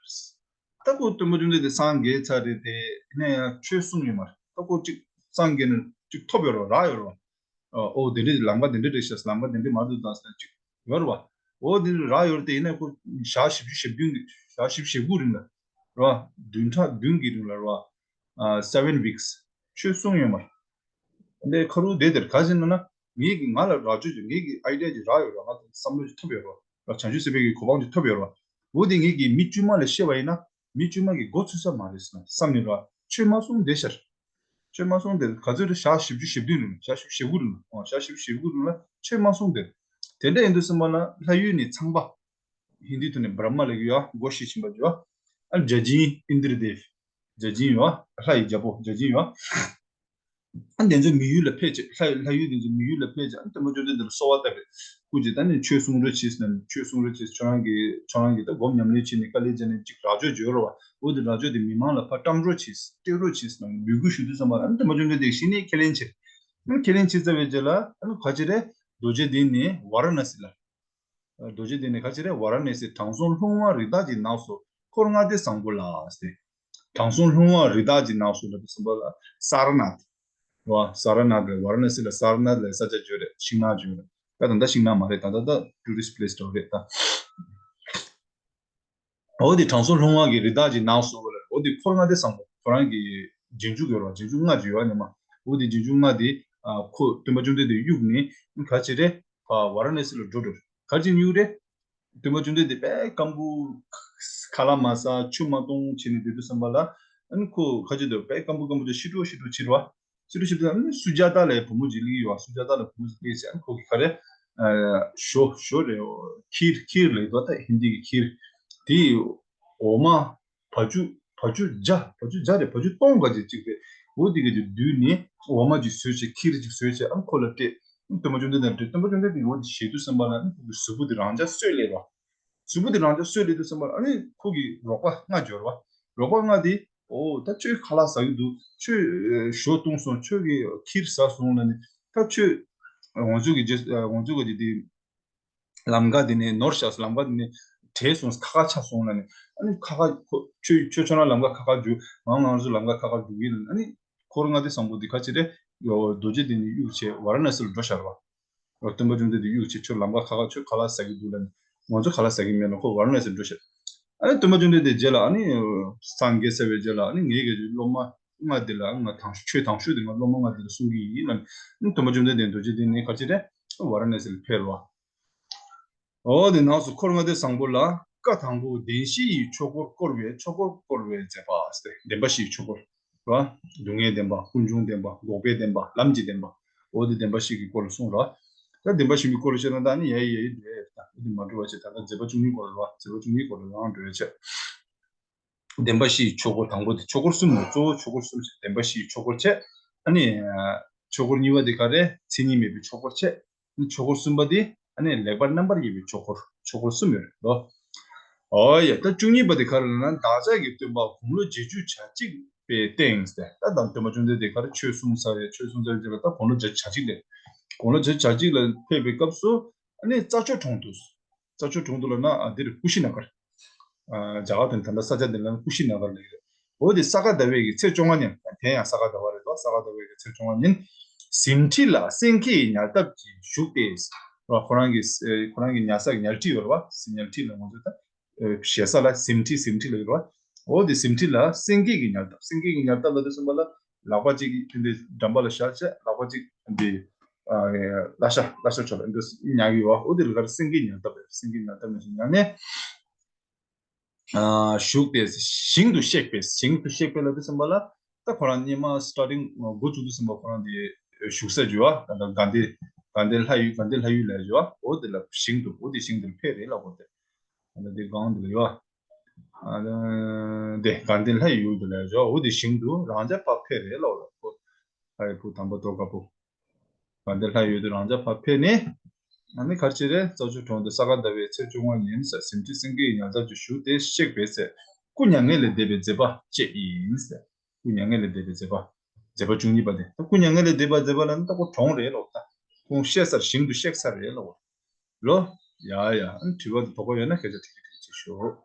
ད་ཁོ་སྟོན་པ་བཅོམ་ལྡན་འདས་སངས་རྒྱས་ཚར་རེད་དེ་ནས་ཡང་ཆོས་གསུངས་ཡོད་མ་རེད། ད་ཁོ་གཅིག་སངས་རྒྱས་ནས་གཅིག་ཐོབ་ཡོད་རོ། རག་ཡོད་རོ། ཨོ་དེ་འདྲའི་ལམ་ཁ་དེ་འདྲ་རེད་ཤག་ལམ་ཁ་དེ་འདྲའི་མ་འདུག་དང་ཟེར་གཅིག་ཡོད་རེད་བ། ཨོ་དེ་འདྲ་རག་ཡོད་རེད་དེ་ཡིན་ན་ཁོ་ཞག་བཞི་བཅུ་ཞེ་བདུན་གྱི་ཞག་བཞི་བཅུ་ཞེ་དགུ་རིང་ལ་རེད་བ། བདུན་ཕྲག་བདུན་གྱི་རིང་ལ་རེད་བ། ཨ་seven weeks ཆོས་གསུངས་ཡོད་མ་རེད། འདི་ཁ་རུ་བསྡད་དེར་ག་ཟེར་ན་ན། ངེད་ཀྱི་ང་ལ་རག་ཆོས་ཀྱི་ངེད་ཀྱི་ཨའི་ཌི་ཡ་ཅིག་རག་ཡོད་ར། ང་ལ་བསམ་བློ་ཅིག་ཐོབ་ཡོད་ར། ར་བྱང་ཆུབ་སེམས་དཔའི་གི་གོ་འཕང་ཅིག་ཐོབ་ཡོད་ར། འོ་དེ་ངེད་ཀྱི་མི་དཀྱུས་མ་ལ་བཤད་པ་ཡིན་ན་མི་དཀྱུས་མ་གི་མགོ་ཚོས་ས་མ་རེད་ཟེར་ན་བསམ་ནས་ར་ཆོས་མ་གསུངས་བསྡད་ཤར། ཆོས་མ་གསུངས་བསྡད་ག་ཚོད་རེད། ཞག་བཞི་བཅུ་ཞེ་བདུན་རིང་ཞག་བཞི་བཅུ་ཞེ་དགུ་རིང་ཨོ་ཞག་བཞི་བཅུ་ཞེ་དགུ་རིང་ལ་ཆོས་མ་གསུངས་བསྡད། དེ་འདྲ་ཡིན་དུས་ཙམ་པ་ལ་ལྷ་ཡུལ་ནས་ཚངས་པ། ཧིན་དིའི་ཐོག་ནས་བྷྲ་མ་ལབ་ཀྱི་ཡོད་ཨ། སྒོ་ཕྱེ་ཕྱིན་པ་ཡོད་ཨ། བརྒྱ་བྱིན་ཨིནྡྲ་དེ། བརྒྱ་བྱིན་ཡོད་ཨ། ལྷ་ཡི་རྒྱལ་པོ་བརྒྱ་བྱིན་ཡོད་ཨ། ཨ་དེ་ཚོ་མི་ཡུལ་ལ་ཕེབས་བྱས། ལྷ་ལྷ་ཡུལ་དེ་ཚོ་མི་ཡུལ་ལ་ཕེབས་བྱས། ཨ་སྟོན་པ་བཅོམ་ལྡན་འདས་ལ་གསོལ་བ་བཏབ་པས། སྐུ་མཁྱེན་ད་ནི་ཆོས་གསུང་རོགས་བྱེད་ཟེར་ནས་ཆོས་གསུང་རོགས་བྱེད། ཁྱོད་རང་གིས་ཁྱོད་རང་གིས་ད་སྒོམ་ཉམས་ལེན་བྱས་ནས་དཀའ་ལས་བརྒྱབ་ནས་ཅིག་རག་ཆོས་བརྗོད་རོགས་བ། འོ་དེ་རག་ཆོས་དེ་མི་མང་ལ་ཕར་བཀྲམ་རོགས་བྱེད། སྤྲད་རོགས་བྱེད་ཟེར་ནས་འབོད་སྐུལ་ཞུ་དུས་ཙམ་པ་ལ་ཨ་སྟོན་པ་བཅོམ་ལྡན་འདས་གཞི་ནས་ཁས་ལེན་བྱས། ཨ་ཁས་ལེན་བྱས་ཚར་བའི་རྗེས་ལ་ཨ་ག་ཅི་རེད། རྡོ་རྗེ་གདན་ནས་ཝཱ་ར་ཎ་སི་ལ། རྡོ་རྗེ་གདན་ནས་ག་ཅི་རེད། ཝཱ་ར་ཎ་སི་དྲང་སྲོང་ལྷུང་བ་རི་དྭགས་ཀྱི་ནགས་སུ་འཁོར་ལྔ་སྡེ་བཟང་པོ་ལ་ཟེར། དྲང་སྲོང་ལྷུང་བ་རི་དྭགས་ཀྱི་ནགས་སུ་ལ་དུས་ཙམ་པ་ལ་སཱ་ར་ནཱཐ། རེད་བ། སཱ་ར་ནཱཐ་རེད། ཝཱ་ར་ཎ་སི་ལ་སཱ་ར་ནཱཐ་ལ་ས་ཆ་བརྗོད་རེད། ཤིང་ནགས་བརྗོད་རེད། ད་ད་ལྟ་ཤིང་ནགས་མ་རེད། ད་ད་ད་ཊུ་རི་སི་ཊི་པི་ལེ་སི་འདྲ་བོ་རེད་ད། འོ་དེ་དྲང་སྲོང་ལྷུང་བ་གི་རི་དྭགས་ཀྱི་ནགས་སུ་ལ། འོ་དེ་འཁོར་ལྔ་སྡེ་བཟང་པོ་ཁོ་རང་གི་རྗེས་འཇུག་ཡོད་རེད་བ། རྗེས་འཇུག་ལྔ་བརྗོད་ཡོད་ནི་མ། འོ་དེ་རྗེས་འཇུག་ལྔ་དེ་ཨ་ཁོ་སྟོན་པ་བཅོམ་ལྡན་འདས་གཡུགས་ནས་ག་ཅི་རེད། ཝཱ་ར་ཎ་སི་ལ་འགྲོ་འགྲོ། ག་ཅི་གཡུགས་རེད། སྟོན་པ་བཅོམ་ལྡན་འདས་དཔེ་སྐམ་པོ། ཁ་ལག་མ་ཟ་ཆུ་མ་འཐུང་བྱས་ནས་བསྡད་དུས་ཙམ་པ་ལ། ཨ་ནི་ཁོ་ག་ཅི་འདུག་དཔེ་སྐམ་པོ་སྐམ་པོ་དེ་ཤི་འགྲོ་ཤི་འགྲོ་བྱེད་རེད་བ། ཤི་འགྲོ་ཤི་འགྲོ། ཨ་ནི་སུ་ཇཱ་ཏཱ་ལབ་བུ་མོ་ཅིག་སླེབས་ཡོད་བ། སུ་ཇཱ་ཏཱ་ལབ་བུ་མོ་ཅིག་སླེབས་བྱས། ཨ་ནི་ཁོ་གིས་ག་རེ། ཨ་ཞོ་ཞོ་རེད། ཁིར་ཁིར་ལབ་འདུག་ད་ཧིན་དི་གི་ཁིར། དེ་འོ་མ། བ་ཕྱུགས་བ་ཕྱུགས་བརྒྱ། བ་ཕྱུགས་བརྒྱ་རེད། བ་ཕྱུགས་སྟོང་ག་ཅིག་ཅིག་རེད། འོ་དེ་ག་ཅིག་བསྡུས་ནས་འོ་མ་ཅིག་བཟོས་བྱས་ཁིར་ཅིག་བཟོས་བྱས། ཨ་ནི་ཁོ་ལ་སྤྲད། སྟོན་པ་བཅོམ་ལྡན་འདས་ལ་སྤྲད། སྟོན་པ་བཅོམ་ལྡན་འདས་ཀྱིས་འོ་དེ་བཞེས་དུས་ཙམ་པ་ལ་ཨ་ནི་ཁོ་གི་གཟུགས་པོ་དེ་རང་འཇགས་སོས་སླེབས་པ། གཟུགས་པོ་དེ་རང་འཇགས་སོས་སླེབས་དུས་ཙམ་པ་ལ་ཨ་ནི་ཁོ་གི་རོགས་པ་ལྔ་འབྱོར་བ། རོགས་པ་ལྔ་དེ་འོ་ད་ཁྱོད་ཁ་ལག་ཟ་གི་འདུག་ཁྱོད་ཞོ་བཏུང་སོང་། ཁྱོད་ཀྱིས་ཁིར་ཟ་སོང་ལབ་ནས། ད་ཁྱོད་ང་ཚོ་གི་རྗེས་ང་ཚོ་གི་དེ་ལམ་ཁ་དེ་ནས་ནོར་བཞག་སོང་། ལམ་ཁ་དེ་ནས་བྲལ་སོང་། ཁ་ཁ་ཆག་སོང་ལབ་ནས། ཨ་ནི་ཁ་ཁ་ཁོ་ཁྱོད་ཁྱོད་ཁྱོད་རང་ལམ་ཁ་ཁ་ཁ་རྒྱུག་ང་ང་ཚོ་ལམ་ཁ་ཁ་ཁ་རྒྱུག་ཡིན་ལབ་ནས། ཨ་ནི་འཁོར་ལྔ་སྡེ་བཟང་པོ་དེ་ག་ཅི་རེད། རྡོ་རྗེ་གདན་ནས་གཡུགས་བྱས་ཝཱ་ར་ཎ་སི་ལ་འགྲོ་ཤར་བ། སྟོན་པ་བཅོམ་ལྡན་འདས་གཡུགས་བྱས་ཁྱོད་ལམ་ཁ་ཁ་ཁ་ཁྱོད་ཁ་ལག་ཟ་གི་འདུག་ལབ་ནས། ང་ཚོ་ཁ་ལག་ཟ་གི་མེད་ལབ། ཁོ་ཝཱ་ར་ཎ་སི་འགྲོ་ཤར། ཨ་ནི་སྟོན་པ་བཅོམ་ལྡན་འདས་རྗེས་ལ་ཨ་ནི་སངས་རྒྱས་ཚར་བའི་རྗེས་ལ་ཨ་ནི་ངའི་གི་སློབ་མ་ལྔ་འདི་ལ་ང་དང་ཆོས་དང་ཤོས་དེ་ང་སློབ་མ་ལྔ་འདི་ལ་གསུང་གི་ཡིན་ལབ་ནས། ཨ་ནི་སྟོན་པ་བཅོམ་ལྡན་འདས་རྡོ་རྗེ་གདན་ནས་ག་ཅི་རེད། ཝཱ་ར་ཎ་སི་ལ་ཕེབས་རོ། འོ་དེ་ནང་སུ་འཁོར་ལྔ་སྡེ་བཟང་པོ་ལ་བཀའ་དང་པོ་བདེན་བཞི་ཡི་ཆོས་འཁོར་བསྐོར་བའི་ཆོས་འཁོར་བསྐོར་བའི་མཛད་པ་ཟེར། བདེན་པ་བཞི་ཡི་ཆོས་འཁོར། ར། སྡུག་བསྔལ་བདེན་པ། ཀུན་འབྱུང་བདེན་པ། འགོག་པའི་བདེན་པ། ལམ་གྱི་བདེན་པ། འོ་དེ་བདེན་པ་བཞི་གི་སྐོར་ལ་གསུངས་ར། ད་བདེན་པ་བཞི་གི་སྐོར་ལ་བཤད་ན་ད་ནི་ཡ་ཡི་ཡ་ཡི་འགྲོ་ཡ་ད་འོ་དེ་མ་འགྲོ་བ་བྱས། ད་ལྟ་མཛད་པ་བཅུ་གཉིས་སྐོར་ལ་ར། མཛད་པ་བཅུ་གཉིས་སྐོར་ལ་རང་འགྲོ་ཡ་བྱས། བདེན་པ་བཞི་ཡི་ཆོས་འཁོར་དང་པོ་དེ་ཆོས་འཁོར་གསུམ་ནས་གཙོ་བོ་ཆོས་འཁོར་གསུམ་བྱས། བདེན་པ་བཞི་ཡི་ཆོས་འཁོར་བྱས། ཨ་ནི་ཆོས་འཁོར་གཉིས་པ་དེ་ག་རེ། མཚན་ཉིད་མེད་པའི་ཆོས་འཁོར་བྱས། ཆོས་འཁོར་གསུམ་པ་དེ་ཨ་ནི་ལེགས་པར་རྣམ་པར་དབྱེ་བའི་ཆོས་འཁོར། ཆོས་འཁོར་གསུམ་ཡོད་རེད་དོ། ཨོ་ཡ། ད་བཅུ་གཉིས་པ་དེ་ག་རེ་ལབ་ན། བདག་ཅག་གི་སྟོན་པ་དགུང་ལོ་བརྒྱད་ཅུ་གྱ་གཅིག་པའི་སྟེང་ཟེར། ད་དང་སྟོན་པ་བཅོམ་ལྡན་འདས་ག་རེ་ཆོས་གསུངས་ཚར་རེད། ཆོས་གསུངས་ཚར་རྗེས་ལ་ད་དགུང་ལོ་བརྒྱད་ཅུ་གྱ་གཅིག་ལ། དགུང་ལོ་བརྒྱད་ཅུ་གྱ་གཅིག་ལ་ཕེབས་པའི་སྐབས་སུ། ཨ་ནི་རྩྭ་མཆོག་གྲོང་དུ། རྩྭ་མཆོག་གྲོང་དུ་ལབ་ན་ཨ་འདིར་ཀུ་ཤི་ན་གར། ཨ་རྒྱ་གར་དེ་ད་ལྟ་ས་ཆ་འདི་ལ་ཀུ་ཤི་ན་གར་ལབ་ཀྱི་རེད། འོ་དེ་ས་ག་ཟླ་བའི་གི་ཚེས་བཅོ་ལྔ་ཉིན། དེ་ཡང་ས་ག་ཟླ་བ་རེད་དོ། ས་ག་ཟླ་བའི་གི་ཚེས་བཅོ་ལྔ་ཉིན། གཟིམ་ཁྲི་ལ་སེང་གེའི་ཉལ་སྟབས་ཀྱིས་བཞུགས་ཏེ། ཁོ་རང་གི་ཁོ་རང་གི་ཉལ་ས་གི་ཉལ་ཁྲི་ཡོད་རེད་བ། ཉལ་ཁྲི་ལ་ང་ཚོ་ད་ཞེ་ས་ལ་གཟིམ་ཁྲི་གཟིམ་ཁྲི་ལ་ཡོད་རེད་བ། འོ་དེ་གཟིམ་ཁྲི་ལ་སེང་གེ་གི་ཉལ་སྟབས། སེང་གེ་གི་ཉལ་སྟབས་ལ་དེ་གསུངས་པ་ལ་ལག་པ་གཅིག་གིས་འདི་འགྲམ་པ་ལ་བཞག་བྱས། ལག་པ་གཅིག་འདི་ཨ་བརླ་ཤ་བརླ་ཤ་ཕྱོགས་ལ་འདི་ཉལ་གི་ཡོད་བ། འོ་དེ་ལ་ག་རེ་སེང་གེ་ཉལ་སྟབས་རེད། སེང་གེ་ཉལ་སྟབས་ནང་བཞིན་ཉལ་ནས་ཨ་བཞུགས་ཏེ། ཞིང་དུ་གཤེགས་པས། ཞིང་དུ་གཤེགས་པས་ལབ་དུས་ཙམ་པ་ལ་ད་ཁོ་རང་སྔོན་མ་སི་ཊར་ཊིང་འགོ་བཙུགས་དུས་ཙམ་པ་ཁོ་རང་དེ་བཞུགས་ས་ཡོད་བ། ད་ལྟ་དགའ་ལྡན་དགའ་ལྡན་ལྷ་ཡུལ། དགའ་ལྡན་ལྷ་ཡུལ་ལ་ཡོད་བ། འོ་དེ་ལ་ཞིང་དུ། འོ་དེ་ཞིང་དེར་ཕེབས་རེད་ལབ་དགོས་ཏེ། ད་ལྟ་དེ་སྒང་དེ་ལ་ཡོད་བ། ཨ་དེ་དགའ་ལྡན་ལྷ་ཡི་ཡུལ་དུ་ལ་ཡོད། འོ་དེ་ཞིང་དུ་རང་ཅག་ཕར་ཕེབས་རེད་ལབ་དགོས། ལྷ་ཡི་བུ་དམ་པ་ཏོག་དཀར་པོ། དགའ་ལྡན་ལྷ་ཡི་ཡུལ་དུ་རང་ཅག་ཕར་ཕེབས་ནས། ཨ་ནི་ག་རེ་བྱས་རེད། རྩྭ་མཆོག་གྲོང་དུ་ས་ག་ཟླ་བའི་ཚེས་བཅོ་ལྔ་ཉིན་ཟེར། གཟིམ་ཁྲི་སེང་གེའི་ཉལ་སྟབས་ཀྱིས་བཞུགས་ཏེ་གཤེགས་པས་ཟེར། སྐུ་མྱ་ངན་ལས་འདས་པའི་མཛད་པ་བཅས་ཡིན་ཟེར། སྐུ་མྱ་ངན་ལས་འདས་པའི་མཛད་པ། མཛད་པ་བཅུ་གཉིས་པ་དེ། ད་སྐུ་མྱ་ངན་ལས་འདས་པའི་མཛད་པ་ལ་ནི་ད་ཁོ་གྲོངས་རེད་ལབ། ད་ཁོང་གཤེགས་སར་ཞིང་དུ་གཤེགས་ཚར་རེད་ལབ། ལོ། ཡ་ཡ། ཨ་ནི་དྲི་བ་དེ་དོགས་པ་ཡོད་ན་སྐད་ཆ་དྲིས་ཀྱི་དྲིས་ཅིག་ཞུ།